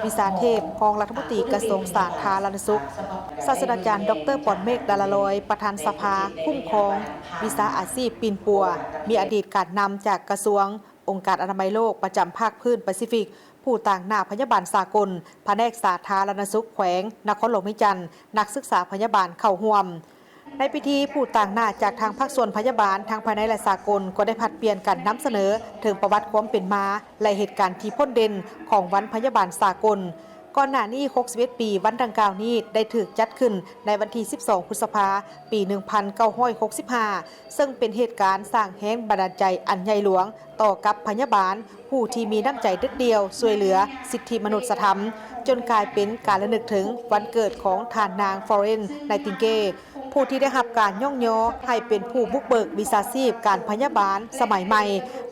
ວິຊາເທບ ຮອງລັດຖະມົນຕີກະຊວງສາທາລະນະສຸກ, ສາດສະດາຈານ ດອກເຕີ ປອນເມກ ດາລາລອຍ ປະທານສະພາຄຸ້ມຄອງວິຊາອາຊີບປິ່ນປົວ, ມີອະດີດການນຳຈາກກະຊວງ, ອົງການອະນາໄມໂລກປະຈຳພາກພື້ນປາຊີຟິກ, ຜູ້ຕາງໜ້າພະຍາບານສາກົນ, ພະແນກສາທາລະນະສຸກແຂວງນະຄອນຫຼວງວຽງຈັນ, ນັກສຶກສາພະຍາບານເຂົ້າຮ່ວມ. ໃນພິທີ, ຜູ້ຕາງໜ້າຈາກທາງພາກສ່ວນພະຍາບານທັງພາຍໃນ ແລະ ສາກົນ ກໍໄດ້ຜັດປ່ຽນກັນນຳສະເໜີເຖິງປະຫວັດຄວາມເປັນມາ ແລະ ເຫດການທີ່ພົ້ນເດັ່ນຂອງວັນພະຍາບານສາກົນ. ກ່ອນໜ້ານີ້ ຫົກສິບເອັດປີ ວັນດັ່ງກ່າວນີ້ໄດ້ຖືກຈັດຂຶ້ນໃນວັນທີສິບສອງ ພຶດສະພາ ປີໜຶ່ງພັນເກົ້າຮ້ອຍຫົກສິບຫ້າ ເຊິ່ງເປັນເຫດການສ້າງແຮງບັນດານໃຈອັນໃຫຍ່ຫຼວງ ຕໍ່ກັບພະຍາບານຜູ້ທີ່ມີນ້ຳໃຈເດັດດ່ຽວຊ່ວຍເຫຼືອສິດທິມະນຸດສະທຳ, ຈົນກາຍເປັນການລະນຶກເຖິງວັນເກີດຂອງທ່ານນາງ Florence Nightingale ຜູ້ທີ່ໄດ້ຮັບການຍ້ອງຍໍໃຫ້ເປັນຜູ້ບຸກເບີກວິຊາຊີບການພະຍາບານສະໄໝໃໝ່.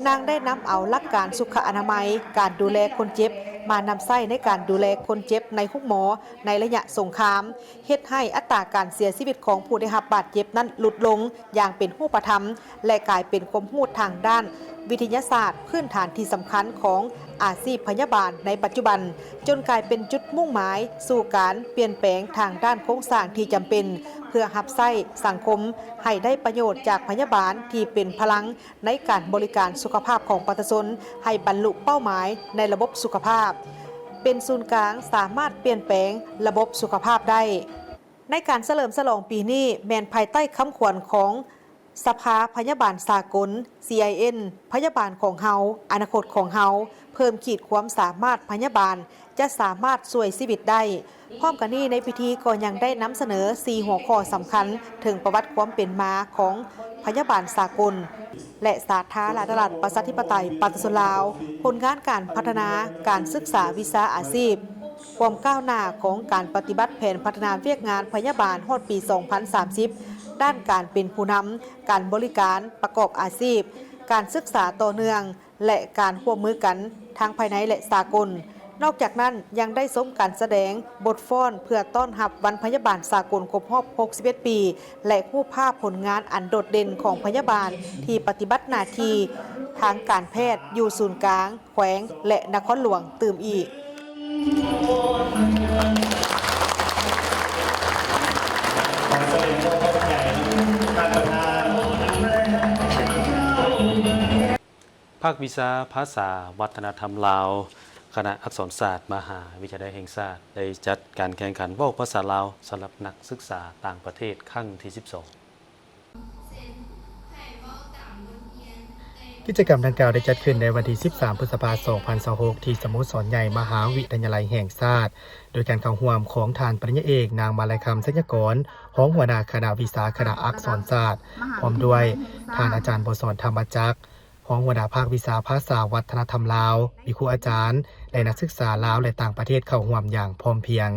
ນາງໄດ້ນຳເອົາຫຼັກການສຸຂະອະນາໄມ, ການດູແລຄົນເຈັບ ມານຳໃຊ້ໃນການດູແລຄົນເຈັບໃນໂຮງໝໍໃນໄລຍະສົງຄາມ, ເຮັດໃຫ້ອັດຕາການເສຍຊີວິດຂອງຜູ້ໄດ້ຮັບບາດເຈັບນັ້ນຫຼຸດລົງຢ່າງເປັນຮູບປະທຳ ແລະ ກາຍເປັນຄວາມຮູ້ທາງດ້ານວິທະຍາສາດພື້ນຖານທີ່ສຳຄັນຂອງອາຊີບພະຍາບານໃນປັດຈຸບັນ, ຈົນກາຍເປັນຈຸດມຸ່ງໝາຍສູ່ການປ່ຽນແປງທາງດ້ານໂຄງສ້າງທີ່ຈຳເປັນ ເພື່ອຮັບໃຊ້ສັງຄົມໃຫ້ໄດ້ປະໂຫຍດຈາກພະຍາບານທີ່ເປັນພະລັງ ໃນການບໍລິການສຸຂະພາບຂອງປະຊາຊົນໃຫ້ບັນລຸເປົ້າໝາຍໃນລະບົບສຸຂະພາບ ເປັນສູນກາງ ສາມາດປ່ຽນແປງລະບົບສຸຂະພາບໄດ້. ໃນການສະເຫຼີມສະຫຼອງປີນີ້ ແມ່ນພາຍໃຕ້ຄຳຂວັນຂອງສະພາພະຍາບານສາກົນ ຊີໄອເອັນ ພະຍາບານຂອງເຮົາ, ອະນາຄົດຂອງເຮົາ, ເພີ່ມຂີດຄວາມສາມາດພະຍາບານ ຈະສາມາດຊ່ວຍຊີວິດໄດ້. ພ້ອມກັນນີ້, ໃນພິທີກໍຍັງໄດ້ນຳສະເໜີສີ່ຫົວຂໍ້ສຳຄັນເຖິງປະຫວັດຄວາມເປັນມາຂອງພະຍາບານສາກົນ ແລະ ສາທາລະນະລັດ ປະຊາທິປະໄຕ ປະຊາຊົນລາວ, ຜົນງານການພັດທະນາການສຶກສາວິຊາອາຊີບ, ຄວາມກ້າວໜ້າຂອງການປະຕິບັດແຜນພັດທະນາວຽກງານພະຍາບານຮອດປີສອງພັນສາມສິບ, ດ້ານການເປັນຜູ້ນຳ, ການບໍລິການປະກອບອາຊີບ, ການສຶກສາຕໍ່ເນື່ອງ ແລະ ການຮ່ວມມືກັນທັງພາຍໃນ ແລະ ສາກົນ. ນອກຈາກນັ້ນ, ຍັງໄດ້ຊົມການສະແດງບົດຟ້ອນເພື່ອຕ້ອນຮັບວັນພະຍາບານສາກົນຄົບຮອບຫົກສິບເອັດປີ ແລະ ຮູບພາບຜົນງານອັນໂດດເດັ່ນຂອງພະຍາບານທີ່ປະຕິບັດໜ້າທີ່ທາງການແພດຢູ່ສູນກາງ, ແຂວງ ແລະ ນະຄອນຫຼວງຕື່ມອີກ. ຂໍສະແດງຄວາມຂອບໃຈທ່ານປະທານ. ພາກວິຊາພາສາວັດທະນະທຳລາວ ຄະນະອັກສອນສາດ ມະຫາວິທະຍາໄລແຫ່ງຊາດ ໄດ້ຈັດການແຂ່ງຂັນເວົ້າພາສາລາວສຳລັບນັກສຶກສາຕ່າງປະເທດຄັ້ງທີສິບສອງ. ກິດຈະກຳດັ່ງກ່າວໄດ້ຈັດຂຶ້ນໃນວັນທີສິບສາມ ພຶດສະພາ ສອງພັນຊາວຫົກ ທີ່ສະໂມສອນໃຫຍ່ມະຫາວິທະຍາໄລແຫ່ງຊາດ ໂດຍການເຂົ້າຮ່ວມຂອງທ່ານປະລິນຍາເອກ ນາງມາລັຍຄຳ ໄຊຍະກອນ ຮອງຫົວໜ້າຄະນະວິຊາຄະນະອັກສອນສາດ, ພ້ອມດ້ວຍທ່ານອາຈານ ບົວສອນ ທຳມະຈັກ ຮອງຫົວໜ້າພາກວິຊາພາສາວັດທະນະທຳລາວ, ມີຄູອາຈານ ແລະ ນັກສຶກສາລາວ ແລະ ຕ່າງປະເທດເຂົ້າຮ່ວມຢ່າງພ້ອມພຽງ.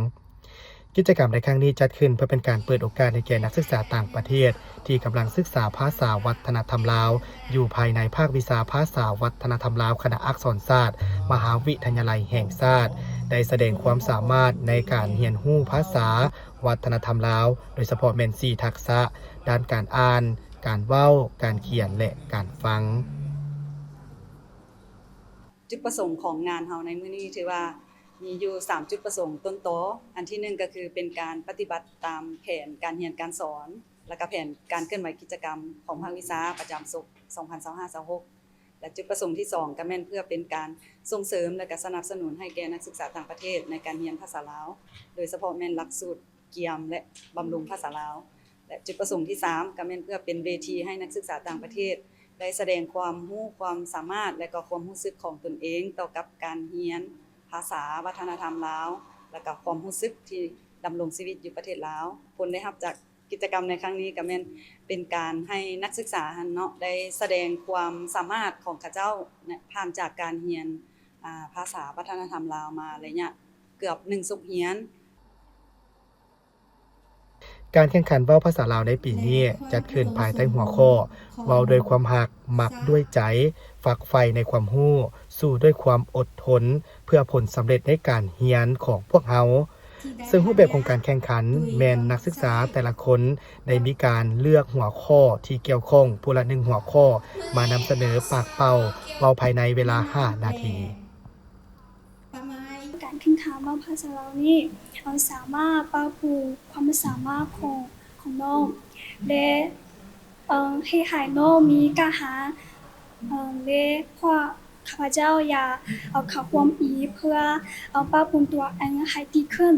ກິດຈະກຳໃນຄັ້ງນີ້ຈັດຂຶ້ນເພື່ອເປັນການເປີດໂອກາດໃຫ້ແກ່ນັກສຶກສາຕ່າງປະເທດທີ່ກຳລັງສຶກສາພາສາວັດທະນະທຳລາວ ຢູ່ພາຍໃນພາກວິຊາພາສາວັດທະນະທຳລາວ ຄະນະອັກສອນສາດ ມະຫາວິທະຍາໄລແຫ່ງຊາດ ໄດ້ສະແດງຄວາມສາມາດໃນການຮຽນຮູ້ພາສາ ວັດທະນະທຳລາວ, ໂດຍສະເພາະແມ່ນສີ່ທັກສະ ດ້ານການອ່ານ, ການເວົ້າ, ການຂຽນ ແລະ ການຟັງ. ຈຸດປະສົງຂອງງານເຮົາໃນມື້ນີ້ຖືວ່າມີຢູ່ສາມຈຸດປະສົງຕົ້ນຕໍ. ອັນທີໜຶ່ງກໍຄືເປັນການປະຕິບັດຕາມແຜນການຮຽນການສອນ ແລະກະແຜນການເຄື່ອນໄຫວກິດຈະກຳຂອງພາກວິຊາປະຈຳສົກ ສອງພັນຊາວຫ້າ ຊາວຫົກ ແລະຈຸດປະສົງທີສອງກໍແມ່ນເພື່ອເປັນການສົ່ງເສີມ ແລະກະສະໜັບສະໜູນໃຫ້ແກ່ນັກສຶກສາຕ່າງປະເທດໃນການຮຽນພາສາລາວ ໂດຍສະເພາະແມ່ນຫຼັກສູດກຽມ ແລະ ບຳລຸງພາສາລາວ ແລະ ຈຸດປະສົງທີສາມກໍແມ່ນເພື່ອເປັນເວທີໃຫ້ນັກສຶກສາຕ່າງປະເທດໄດ້ສະແດງຄວາມຮູ້ຄວາມສາມາດ ແລະກໍຄວາມຮູ້ສຶກຂອງຕົນເອງຕໍ່ກັບການຮຽນພາສາວັດທະນະທຳລາວ ແລະກໍຄວາມຮູ້ສຶກທີ່ດຳລົງຊີວິດຢູ່ປະເທດລາວ. ຜົນໄດ້ຮັບຈາກ ກິດຈະກຳໃນຄັ້ງນີ້ກໍແມ່ນເປັນການໃຫ້ນັກສຶກສາຫັ້ນເນາະ ໄດ້ສະແດງຄວາມສາມາດຂອງເຂົາເຈົ້າ ຜ່ານຈາກການຮຽນ ອາ ພາສາວັດທະນະທຳລາວມາໄລຍະເກືອບໜຶ່ງສົກຮຽນ. ການແຂ່ງຂັນເວົ້າພາສາລາວໃນປີນີ້ ຈັດຂຶ້ນພາຍໃຕ້ຫົວຂໍ້ ເວົ້າດ້ວຍຄວາມຮັກ, ມັກດ້ວຍໃຈ, ຝັກໃຝ່ໃນຄວາມຮູ້, ສູ້ດ້ວຍຄວາມອົດທົນ ເພື່ອຜົນສຳເລັດໃນການຮຽນຂອງພວກເຮົາ. ເຊິ່ງຮູບແບບຂອງການແຂ່ງຂັນແມ່ນນັກສຶກສາແຕ່ລະຄົນໄດ້ມີການເລືອກຫົວຂໍ້ທີ່ກ່ຽວຂ້ອງຜູ້ລະໜຶ່ງຫົວຂໍ້ ມານຳສະເໜີປາກເປົ່າເວົ້າພາຍໃນເວລາຫ້ານາທີ. ການແຂ່ງຂັນເວົ້າພາສາລາວນີ້ ເຮົາສາມາດປັບປຸງຄວາມສາມາດຂອງ ຂອງນ້ອງ ແລະ ເອີ່ ເຮັດໃຫ້ນ້ອງມີການຫາ ເອີ່ ແລະ ພວກຂ້າພະເຈົ້າຢາກເຂົ້າຮ່ວມອີກ ເພື່ອປັບປຸງຕົວເອງໃຫ້ດີຂຶ້ນ.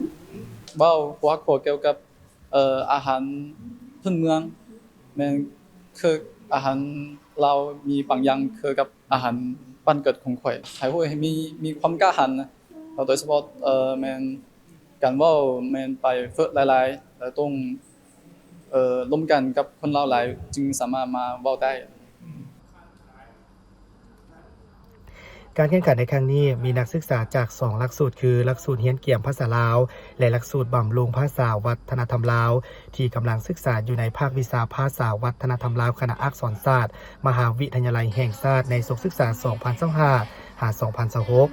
ເວົ້າຫົວຂໍ້ກ່ຽວກັບ ເອີ່ ອາຫານພື້ນເມືອງ ແມ່ນຄືອາຫານລາວມີບາງຢ່າງຄືກັບອາຫານບ້ານເກີດຂອງຂ້ອຍ ໃຫ້ຮູ້ໃຫ້ມີ ມີຄວາມກ້າຫານນະ ໂດຍສະເພາະ ເອີ່ ແມ່ນ ການເວົ້າແມ່ນໄປຝຶກຫຼາຍໆ ແລະຕ້ອງ ເອີ່ ລົມກັນກັບຄົນລາວຫຼາຍ ຈຶ່ງສາມາດມາເວົ້າໄດ້. ການແຂ່ງຂັນໃນຄັ້ງນີ້ ມີນັກສຶກສາຈາກສອງຫຼັກສູດ ຄື ຫຼັກສູດຮຽນກຽມພາສາລາວ ແລະ ຫຼັກສູດບຳລຸງພາສາວັດທະນະທຳລາວ ທີ່ກຳລັງສຶກສາຢູ່ໃນພາກວິຊາພາສາວັດທະນະທຳລາວ ຄະນະອັກສອນສາດ ມະຫາວິທະຍາໄລແຫ່ງຊາດ ໃນສົກສຶກສາ ສອງພັນຊາວຫ້າ ຫາ ສອງພັນຊາວຫົກ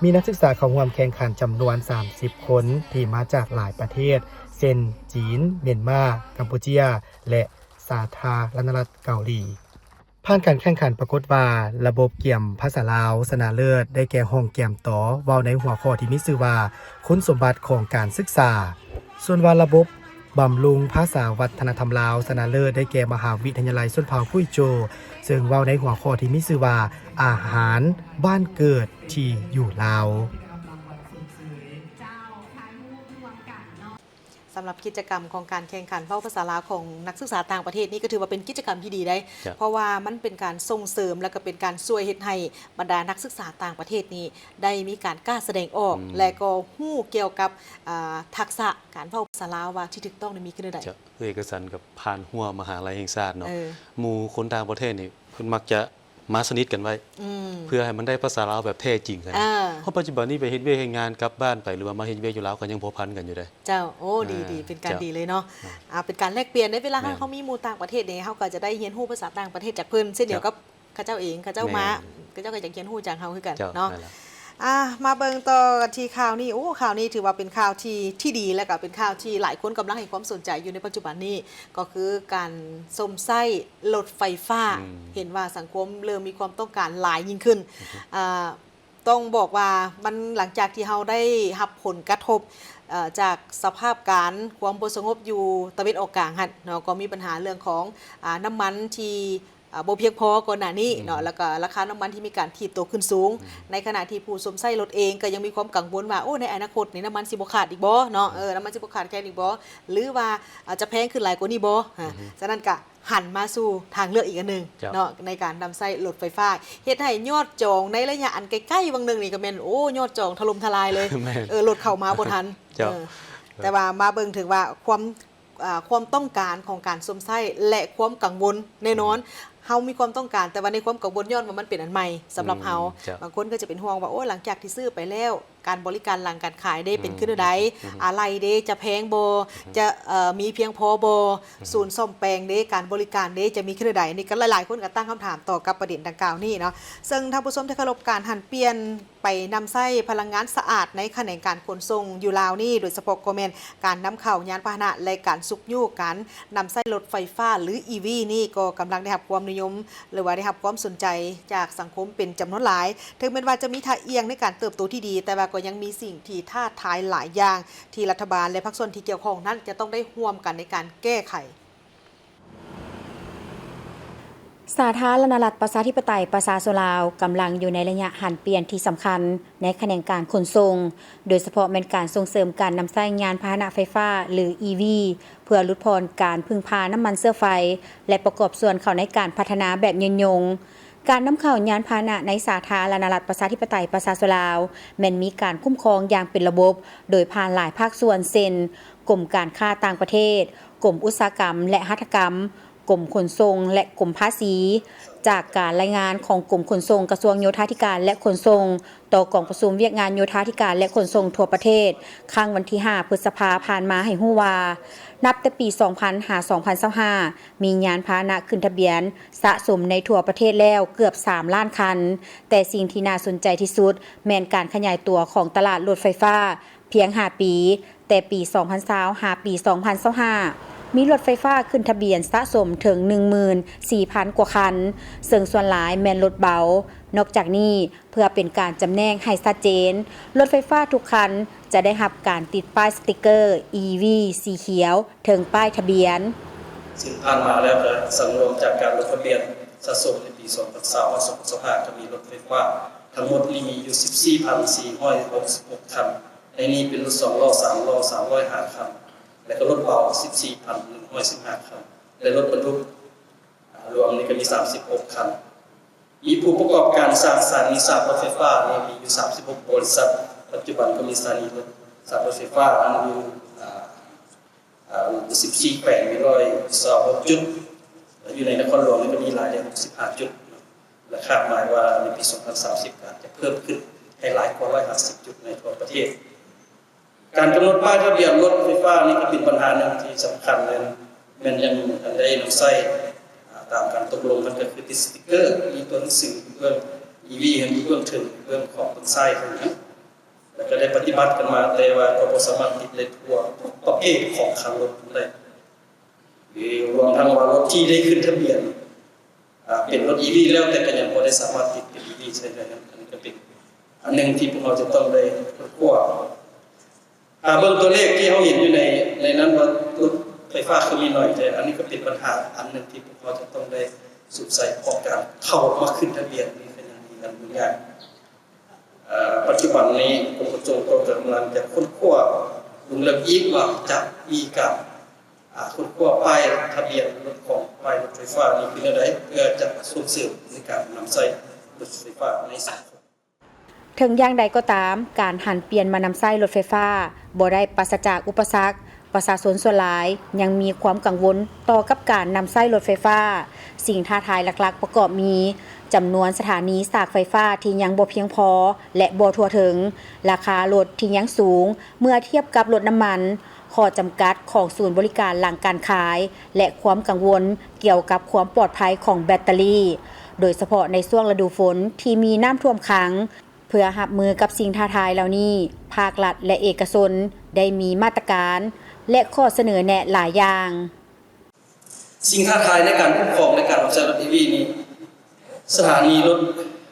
ມີນັກສຶກສາເຂົ້າຮ່ວມແຂ່ງຂັນຈຳນວນສາມສິບຄົນ ທີ່ມາຈາກຫຼາຍປະເທດ ເຊັ່ນ ຈີນ, ມຽນມາ, ກຳປູເຈຍ ແລະ ສາທາລະນະລັດເກົາຫຼີ. ຜ່ານການແຂ່ງຂັນປາກົດວ່າ ລະບົບກຽມພາສາລາວຊະນະເລີດໄດ້ແກ່ຫ້ອງກຽມຕໍ ເວົ້າໃນຫົວຂໍ້ທີ່ມີຊື່ວ່າ ຄຸນສົມບັດຂອງການສຶກສາ. ສ່ວນວ່າລະບົບບຳລຸງພາສາວັດທະນະທຳລາວຊະນະເລີດໄດ້ແກ່ມະຫາວິທະຍາໄລຊົນເຜົ່າກຸຍໂຈ ເຊິ່ງເວົ້າໃນຫົວຂໍ້ທີ່ມີຊື່ວ່າ ອາຫານບ້ານເກີດທີ່ຢູ່ລາວ. ສຳລັບກິດຈະກຳຂອງການແຂ່ງຂັນເວົ້າພາສາລາວຂອງນັກສຶກສາຕ່າງປະເທດນີ້ ກໍຖືວ່າເປັນກິດຈະກຳທີ່ດີໄດ໋ ເພາະວ່າມັນເປັນການສົ່ງເສີມ ແລະກໍເປັນການຊ່ວຍເຮັດໃຫ້ບັນດານັກສຶກສາຕ່າງປະເທດນີ້ ໄດ້ມີການກ້າສະແດງອອກ ແລະກໍຮູ້ກ່ຽວກັບ ອາ ທັກສະການເວົ້າພາສາລາວວ່າທີ່ຖືກຕ້ອງນີ້ມີຄືແນວໃດ. ເຈົ້າ ເອື້ອຍກະສັນກັບຜ່ານຮົ້ວມະຫາໄລແຫ່ງຊາດເນາະ ໝູ່ຄົນຕ່າງປະເທດນີ້ເພິ່ນມັກຈະ ມາສະໜິດກັນໄວ້ ເພື່ອໃຫ້ມັນໄດ້ພາສາລາວແບບແທ້ຈິງຫັ້ນນະ. ເພາະປັດຈຸບັນນີ້ໄປເຮັດວຽກເຮັດງານກັບບ້ານໄປ ຫຼືວ່າມາເຮັດວຽກຢູ່ລາວກໍຍັງພົວພັນກັນຢູ່ເດ້. ເຈົ້າ ໂອ້ ດີໆ ເປັນການດີເລີຍເນາະ ເປັນການແລກປ່ຽນໃນເວລາເຮົາ ເຮົາມີໝູ່ຕ່າງປະເທດເດ້ ເຮົາກໍຈະໄດ້ຮຽນຮູ້ພາສາຕ່າງປະເທດຈາກເພິ່ນ ເຊັ່ນດຽວກັບເຂົາເຈົ້າເອງ ເຂົາເຈົ້າມາ ເຂົາເຈົ້າກໍຢາກຮຽນຮູ້ຈາກເຮົາຄືກັນເນາະ. ອ່າ ມາເບິ່ງຕໍ່ກັນທີ່ຂ່າວນີ້ ໂອ້ ຂ່າວນີ້ຖືວ່າເປັນຂ່າວທີ່ ທີ່ດີ ແລະກໍເປັນຂ່າວທີ່ຫຼາຍຄົນກຳລັງໃຫ້ຄວາມສົນໃຈຢູ່ໃນປັດຈຸບັນນີ້ ກໍຄືການຊົມໃຊ້ລົດໄຟຟ້າ ເຫັນວ່າສັງຄົມເລີ່ມມີຄວາມຕ້ອງການຫຼາຍຍິ່ງຂຶ້ນ ອ່າ ຕ້ອງບອກວ່າມັນ ຫຼັງຈາກທີ່ເຮົາໄດ້ຮັບຜົນກະທົບ ເອີ ຈາກສະພາບການຄວາມບໍ່ສະຫງົບຢູ່ຕາເວັນອອກກາງຫັ້ນເນາະ ກໍມີບັນຫາເລື່ອງຂອງ ອ່າ ນ້ຳມັນທີ່ ອ່າ ບໍ່ພຽງພໍກ່ອນໜ້ານີ້ເນາະ ອືມ ແລ້ວກໍລາຄານ້ຳມັນທີ່ມີການຖີບໂຕຂຶ້ນສູງ ອືມ ໃນຂະນະທີ່ຜູ້ຊົມໃຊ້ລົດເອງກໍຍັງມີຄວາມກັງວົນວ່າ ໂອ້ ໃນອະນາຄົດນີ້ນ້ຳມັນຊິບໍ່ຂາດອີກບໍ່ເນາະ ອືມ ເອີ ນ້ຳມັນຊິບໍ່ຂາດແຄນອີກບໍ່ ຫຼືວ່າ ອາດຈະແພງຂຶ້ນຫຼາຍກວ່ານີ້ບໍ່ ອືມ ສະນັ້ນກໍຫັນມາສູ່ທາງເລືອກອີກອັນໜຶ່ງ ເຈົ້າ ເນາະ ໃນການນຳໃຊ້ລົດໄຟຟ້າ ເຮັດໃຫ້ຍອດຈອງໃນໄລຍະອັນໃກ້ໆຫວ່າງໜຶ່ງນີ້ກໍແມ່ນ ໂອ້ ຍອດຈອງຖະຫຼົ່ມທະລາຍເລີຍ ແມ່ນ ເອີ ລົດເຂົ້າມາບໍ່ທັນ ເຈົ້າ ເອີ ແຕ່ວ່າມາເບິ່ງເຖິງວ່າຄວາມ ອ່າ ຄວາມຕ້ອງການຂອງການຊົມໃຊ້ ແລະ ຄວາມກັງວົນ ແນ່ນອນ ອືມ ເຮົາມີຄວາມຕ້ອງການ ແຕ່ວ່າໃນຄວາມກັງວົນ ຍ້ອນວ່າມັນເປັນອັນໃໝ່ສຳລັບເຮົາ ອືມ ເຈົ້າ ບາງຄົນກໍຈະເປັນຫ່ວງວ່າ ໂອ້ ຫຼັງຈາກທີ່ຊື້ໄປແລ້ວ ການບໍລິການຫຼັງການຂາຍເດ້ ອືມ ເປັນຄືແນວໃດ? ອືມ ອາໄຫຼ່ເດ້ ຈະແພງບໍ່? ອືມ ຈະ ເອີ ມີພຽງພໍບໍ່? ອືມ ສູນສ້ອມແປງເດ້ ການບໍລິການເດ້ ຈະມີຄືແນວໃດ? ນີ້ກໍຫຼາຍໆຄົນກໍຕັ້ງຄຳຖາມຕໍ່ກັບປະເດັນດັ່ງກ່າວນີ້ເນາະ ເຊິ່ງທ່ານຜູ້ຊົມທີ່ເຄົາລົບ ການຫັນປ່ຽນ ໄປນຳໃຊ້ພະລັງງານສະອາດໃນຂະແໜງການຂົນສົ່ງຢູ່ລາວນີ້ ໂດຍສະເພາະກໍແມ່ນການນຳເຂົ້າຍານພາຫະນະ ແລະ ການຊຸກຍູ້ການນຳໃຊ້ລົດໄຟຟ້າ ຫຼື ອີ ວີ ນີ້ ກໍກຳລັງໄດ້ຮັບຄວາມນິຍົມ ຫຼືວ່າໄດ້ຮັບຄວາມສົນໃຈຈາກສັງຄົມເປັນຈຳນວນຫຼາຍ. ເຖິງແມ່ນວ່າຈະມີທ່າອ່ຽງໃນການເຕີບໂຕທີ່ດີ, ແຕ່ວ່າກໍຍັງມີສິ່ງທີ່ທ້າທາຍຫຼາຍຢ່າງ ທີ່ລັດຖະບານ ແລະ ພາກສ່ວນທີ່ກ່ຽວຂ້ອງນັ້ນ ຈະຕ້ອງໄດ້ຮ່ວມກັນໃນການແກ້ໄຂ. ສາທາລະນະລັດ ປະຊາທິປະໄຕ ປະຊາຊົນລາວ ກຳລັງຢູ່ໃນໄລຍະຫັນປ່ຽນທີ່ສຳຄັນໃນຂະແໜງການຂົນສົ່ງ, ໂດຍສະເພາະແມ່ນການສົ່ງເສີມການນຳໃຊ້ຍານພາຫະນະໄຟຟ້າ ຫຼື ອີ ວີ ເພື່ອຫຼຸດຜ່ອນການເພິ່ງພານ້ຳມັນເຊື້ອໄຟ ແລະ ປະກອບສ່ວນເຂົ້າໃນການພັດທະນາແບບຍືນຍົງ. ການນຳເຂົ້າຍານພາຫະນະໃນສາທາລະນະລັດ ປະຊາທິປະໄຕ ປະຊາຊົນລາວ ແມ່ນມີການຄຸ້ມຄອງຢ່າງເປັນລະບົບ ໂດຍຜ່ານຫຼາຍພາກສ່ວນ ເຊັ່ນ ກົມການຄ້າຕ່າງປະເທດ, ກົມອຸດສາຫະກຳ ແລະ ຫັດຖະກຳ, ກົມຂົນສົ່ງ ແລະ ກົມພາສີ. ຈາກການລາຍງານຂອງກົມຂົນສົ່ງ ກະຊວງໂຍທາທິການ ແລະ ຂົນສົ່ງ ຕໍ່ກອງປະຊຸມວຽກງານໂຍທາທິການ ແລະ ຂົນສົ່ງທົ່ວປະເທດ ຄັ້ງວັນທີຫ້າ ພຶດສະພາ ຜ່ານມາໃຫ້ຮູ້ວ່າ ນັບແຕ່ປີສອງພັນ ຫາ ສອງພັນຊາວຫ້າ ມີຍານພາຫະນະຂຶ້ນທະບຽນສະສົມໃນທົ່ວປະເທດແລ້ວເກືອບສາມລ້ານຄັນ, ແຕ່ສິ່ງທີ່ໜ້າສົນໃຈທີ່ສຸດແມ່ນການຂະຫຍາຍຕົວຂອງຕະຫຼາດລົດໄຟຟ້າ ພຽງຫ້າປີ, ແຕ່ປີສອງພັນຊາວ ຫາ ປີສອງພັນຊາວຫ້າ ມີລົດໄຟຟ້າຂຶ້ນທະບຽນສະສົມເຖິງ ໜຶ່ງໝື່ນສີ່ພັນກວ່າຄັນ, ເຊິ່ງສ່ວນຫຼາຍແມ່ນລົດເບົາ. ນອກຈາກນີ້, ເພື່ອເປັນການຈຳແນກໃຫ້ຊັດເຈນ, ລົດໄຟຟ້າທຸກຄັນຈະໄດ້ຮັບການຕິດປ້າຍສະຕິກເກີ ອີ ວີ ສີຂຽວເທິງປ້າຍທະບຽນ. ຊຶ່ງຜ່ານມາແລ້ວກໍສັງລວມຈາກການລົງທະບຽນສະສົມໃນປີສອງພັນຊາວ ສອງພັນຊາວຫ້າ ກໍມີລົດໄຟຟ້າທັງໝົດນີ້ມີຢູ່ ສິບສີ່ພັນສີ່ຮ້ອຍຫົກສິບຫົກຄັນ. ໃນນີ້ເປັນລົດສອງລໍ້ ສາມລໍ້ ສາມຮ້ອຍຫ້າຄັນ ແລະ ກໍລົດເບົາ ສິບສີ່ພັນໜຶ່ງຮ້ອຍສິບຫ້າຄັນ ແລະ ລົດບັນທຸກ ອາ ລວມນີ້ກໍມີ ສາມສິບຫົກຄັນ. ມີຜູ້ປະກອບການສ້າງສານນີສາມລົດໄຟຟ້ານີ້ມີຢູ່ ສາມສິບຫົກບໍລິສັດ. ປັດຈຸບັນກໍມີສະຖານີລົດ ສາມລົດໄຟຟ້າຕັ້ງຢູ່ ອາ ອາ ສິບສີ່ແຂວງ ມີ ໜຶ່ງຮ້ອຍຊາວຫົກຈຸດ ແລະ ຢູ່ໃນນະຄອນຫຼວງນີ້ກໍມີຫຼາຍແລ້ວ ຫົກສິບຫ້າຈຸດ ແລະ ຄາດໝາຍວ່າໃນປີສອງພັນສາມສິບ ອາດຈະເພີ່ມຂຶ້ນໃຫ້ຫຼາຍກວ່າ ໜຶ່ງຮ້ອຍຫ້າສິບຈຸດ ໃນທົ່ວປະເທດ. ການກຳນົດປ້າຍທະບຽນລົດໄຟຟ້ານີ້ກໍເປັນບັນຫາໜຶ່ງທີ່ສຳຄັນ ແມ່ນ ແມ່ນຍັງບໍ່ທັນໄດ້ນຳໃຊ້ ອາ ຕາມການຕົກລົງ ມັນກໍຄືຕິດສະຕິກເກີ ມີຕົວໜັງສືເບື້ອງ ອີ ວີ ຢູ່ເບື້ອງເທິງ ເບື້ອງຂອບເບື້ອງຊ້າຍເທົ່ານັ້ນ ແລ້ວກໍໄດ້ປະຕິບັດກັນມາ ແຕ່ວ່າກໍບໍ່ສາມາດຕິດໄດ້ທົ່ວທຸກປະເພດຂອງຄັນລົດໄດ້ ຫຼື ລວມທັງວ່າລົດທີ່ໄດ້ຂຶ້ນທະບຽນ ອ່າ ເປັນລົດ ອີ ວີ ແລ້ວ ແຕ່ກໍຍັງບໍ່ໄດ້ສາມາດຕິດເປັນ ອີ ວີ ໃຊ້ໄດ້ນັ້ນ ອັນນີ້ກໍເປັນອັນໜຶ່ງທີ່ພວກເຮົາຈະຕ້ອງໄດ້ຄົ້ນຄວ້າ. ຖ້າເບິ່ງຕົວເລກທີ່ເຮົາເຫັນຢູ່ໃນ ໃນນັ້ນວ່າລົດໄຟຟ້າຄືມີໜ້ອຍແທ້ ອັນນີ້ກໍເປັນບັນຫາອັນໜຶ່ງທີ່ພວກເຮົາຈະຕ້ອງໄດ້ສຸມໃສ່ ເພາະການເຂົ້າມາຂຶ້ນທະບຽນນີ້ກໍຍັງມີການຫຍຸ້ງຍາກ. ເອີ່ ປັດຈຸບັນນີ້ກົມຂົນສົ່ງກໍກຳລັງຈະຄົ້ນຄວ້າລົງເລິກອີກວ່າຈະມີການ ອ່າ ຄົ້ນຄວ້າປ້າຍທະບຽນລົດຂອງປ້າຍລົດໄຟຟ້ານີ້ເປັນແນວໃດ ເພື່ອຈະສົ່ງເສີມໃນການນຳໃຊ້ລົດໄຟຟ້າໃນສັງຄົມ. ເຖິງຢ່າງໃດກໍຕາມ, ການຫັນປ່ຽນມານຳໃຊ້ລົດໄຟຟ້າບໍ່ໄດ້ປາສະຈາກອຸປະສັກ. ປະຊາຊົນສ່ວນຫຼາຍຍັງມີຄວາມກັງວົນຕໍ່ກັບການນຳໃຊ້ລົດໄຟຟ້າ. ສິ່ງທ້າທາຍຫຼັກໆປະກອບມີ ຈຳນວນສະຖານີສາກໄຟຟ້າທີ່ຍັງບໍ່ພຽງພໍ ແລະ ບໍ່ທົ່ວເຖິງ, ລາຄາລົດທີ່ຍັງສູງເມື່ອທຽບກັບລົດນ້ຳມັນ, ຂໍ້ຈຳກັດຂອງສູນບໍລິການຫຼັງການຂາຍ ແລະ ຄວາມກັງວົນກ່ຽວກັບຄວາມປອດໄພຂອງແບັດເຕີຣີ, ໂດຍສະເພາະໃນຊ່ວງລະດູຝົນທີ່ມີນ້ຳຖ້ວມຂັງ. ເພື່ອຮັບມືກັບສິ່ງທ້າທາຍເຫຼົ່ານີ້, ພາກລັດ ແລະ ເອກະຊົນໄດ້ມີມາດຕະການ ແລະ ຂໍ້ສະເໜີແນະຫຼາຍຢ່າງ. ສິ່ງທ້າທາຍໃນການຄຸ້ມຄອງ ແລະ ການນຳໃຊ້ລົດ ອີ ວີ ນີ້ ສະຖານີລົດ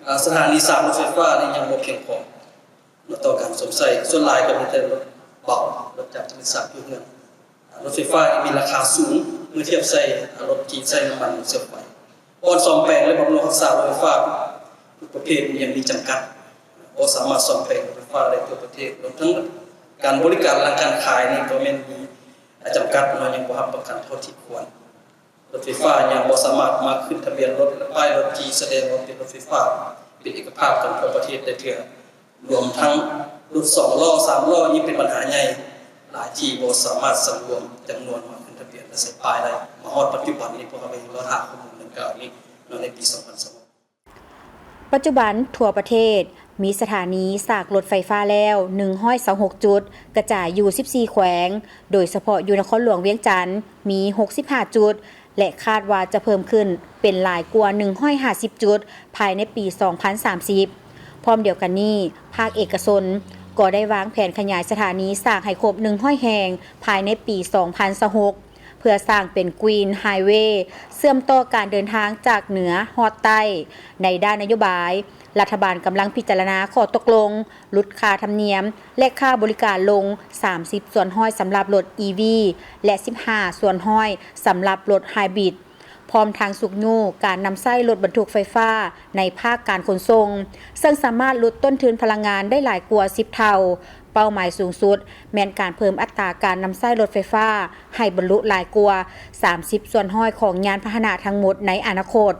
ອາ ສະຖານີສາກລົດໄຟຟ້ານີ້ຍັງບໍ່ພຽງພໍຕໍ່ການຊົມໃຊ້. ສ່ວນຫຼາຍກໍມີແຕ່ລົດເບົາ, ລົດຈັກທີ່ມີສາກຢູ່ເຮືອນ. ອາ ລົດໄຟຟ້ານີ້ມີລາຄາສູງເມື່ອທຽບໃສ່ ອາ ລົດທີ່ໃຊ້ນ້ຳມັນເຊື້ອໄຟ. ເພ ການສ້ອມແປງ ແລະ ບຳລຸງຮັກສາລົດໄຟຟ້າທຸກປະເພດຍັງມີຈຳກັດ, ບໍ່ສາມາດສ້ອມແປງລົດໄຟຟ້າໄດ້ທົ່ວປະເທດ, ລວມທັງການບໍລິການຫຼັງການຂາຍນີ້ກໍແມ່ນມີຈຳກັດເນາະ, ຍັງບໍ່ຮັບປະກັນເທົ່າທີ່ຄວນ. ລົດໄຟຟ້າຍັງບໍ່ສາມາດມາຂຶ້ນທະບຽນລົດ ແລະ ປ້າຍລົດທີ່ສະແດງວ່າເປັນລົດໄຟຟ້າເປັນເອກະພາບກັນທົ່ວປະເທດໄດ້ເທື່ອ. ລວມທັງລົດສອງລໍ້ ສາມລໍ້ ຍັງເປັນບັນຫາໃຫຍ່ຫຼາຍທີ່ບໍ່ສາມາດສັງລວມຈຳນວນມາຂຶ້ນທະບຽນ ແລະ ໃສ່ປ້າຍໄດ້. ມາຮອດປັດຈຸບັນນີ້ ພວກເຮົາກໍຍັງລໍຖ້າຂໍ້ມູນດັ່ງກ່າວນີ້ເນາະ ໃນປີສອງພັນຊາວຫົກ. ປັດຈຸບັນທົ່ວປະເທດມີສະຖານີສາກລົດໄຟຟ້າແລ້ວໜຶ່ງຮ້ອຍຊາວຫົກຈຸດ ກະຈາຍຢູ່ສິບສີ່ແຂວງ, ໂດຍສະເພາະຢູ່ນະຄອນຫຼວງວຽງຈັນມີຫົກສິບຫ້າຈຸດ ແລະ ຄາດວ່າຈະເພີ່ມຂຶ້ນເປັນຫຼາຍກວ່າໜຶ່ງຮ້ອຍຫ້າສິບຈຸດ ພາຍໃນປີສອງພັນສາມສິບ. ພ້ອມດຽວກັນນີ້, ພາກເອກະຊົນກໍໄດ້ວາງແຜນຂະຫຍາຍສະຖານີສາກໃຫ້ຄົບໜຶ່ງຮ້ອຍແຫ່ງ ພາຍໃນປີສອງພັນຊາວຫົກ ເພື່ອສ້າງເປັນ Green Highway ເຊື່ອມຕໍ່ການເດີນທາງຈາກເໜືອຮອດໃຕ້. ໃນດ້ານນະໂຍບາຍ, ລັດຖະບານກຳລັງພິຈາລະນາຂໍ້ຕົກລົງຫຼຸດຄ່າທຳນຽມ ແລະ ຄ່າບໍລິການລົງສາມສິບສ່ວນຮ້ອຍສຳລັບລົດ ອີ ວີ ແລະ ສິບຫ້າສ່ວນຮ້ອຍສຳລັບລົດ Hybrid, ພ້ອມທັງຊຸກຍູ້ການນຳໃຊ້ລົດບັນທຸກໄຟຟ້າໃນພາກການຂົນສົ່ງ, ເຊິ່ງສາມາດຫຼຸດຕົ້ນທຶນພະລັງງານໄດ້ຫຼາຍກວ່າສິບເທົ່າ. ເປົ້າໝາຍສູງສຸດແມ່ນການເພີ່ມອັດຕາການນຳໃຊ້ລົດໄຟຟ້າໃຫ້ບັນລຸຫຼາຍກວ່າສາມສິບສ່ວນຮ້ອຍຂອງຍານພາຫະນະທັງໝົດໃນອະນາຄົດ.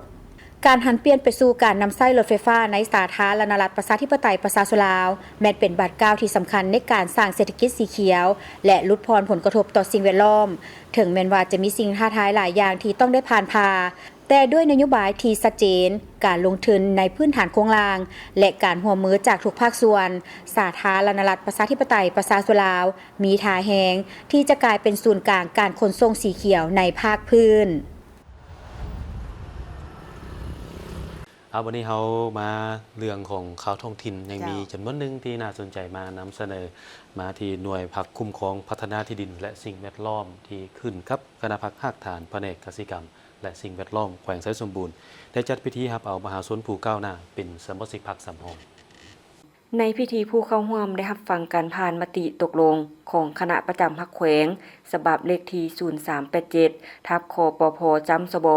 ການຫັນປ່ຽນໄປສູ່ການນຳໃຊ້ລົດໄຟຟ້າໃນສາທາລະນະລັດປະຊາທິປະໄຕປະຊາຊົນລາວ ແມ່ນເປັນບາດກ້າວທີ່ສຳຄັນໃນການສ້າງເສດຖະກິດສີຂຽວ ແລະ ຫຼຸດຜ່ອນຜົນກະທົບຕໍ່ສິ່ງແວດລ້ອມ. ເຖິງແມ່ນວ່າຈະມີສິ່ງທ້າທາຍຫຼາຍຢ່າງທີ່ຕ້ອງໄດ້ຜ່ານຜ່າ, ແຕ່ດ້ວຍນະໂຍບາຍທີ່ຊັດເຈນ, ການລົງທຶນໃນພື້ນຖານໂຄງລ່າງ ແລະ ການຮ່ວມມືຈາກທຸກພາກສ່ວນ, ສາທາລະນະລັດປະຊາທິປະໄຕປະຊາຊົນລາວ ມີທ່າແຮງທີ່ຈະກາຍເປັນສູນກາງການຂົນສົ່ງສີຂຽວໃນພາກພື້ນ. ເອົາ ວັນນີ້ເຮົາມາເລື່ອງຂອງຂ່າວທ້ອງຖິ່ນ ຍັງມີ ເຈົ້າ ຈຳນວນໜຶ່ງທີ່ໜ້າສົນໃຈມານຳສະເໜີ ມາທີ່ໜ່ວຍພັກຄຸ້ມຄອງພັດທະນາທີ່ດິນ ແລະ ສິ່ງແວດລ້ອມ ທີ່ຂຶ້ນກັບຄະນະພັກຮາກຖານພະແນກກະສິກຳ ແລະ ສິ່ງແວດລ້ອມແຂວງໄຊສົມບູນ ໄດ້ຈັດພິທີຮັບເອົາມະຫາຊົນຜູ້ກ້າວໜ້າເປັນສະມາຊິກພັກສຳຮອງ. ໃນພິທີ ຜູ້ເຂົ້າຮ່ວມໄດ້ຮັບຟັງການຜ່ານມະຕິຕົກລົງຂອງຄະນະປະຈຳພັກແຂວງ ສະບັບເລກທີສູນສາມແປດເຈັດ ທັບ ຄປພ ຈ້ຳ ຊບ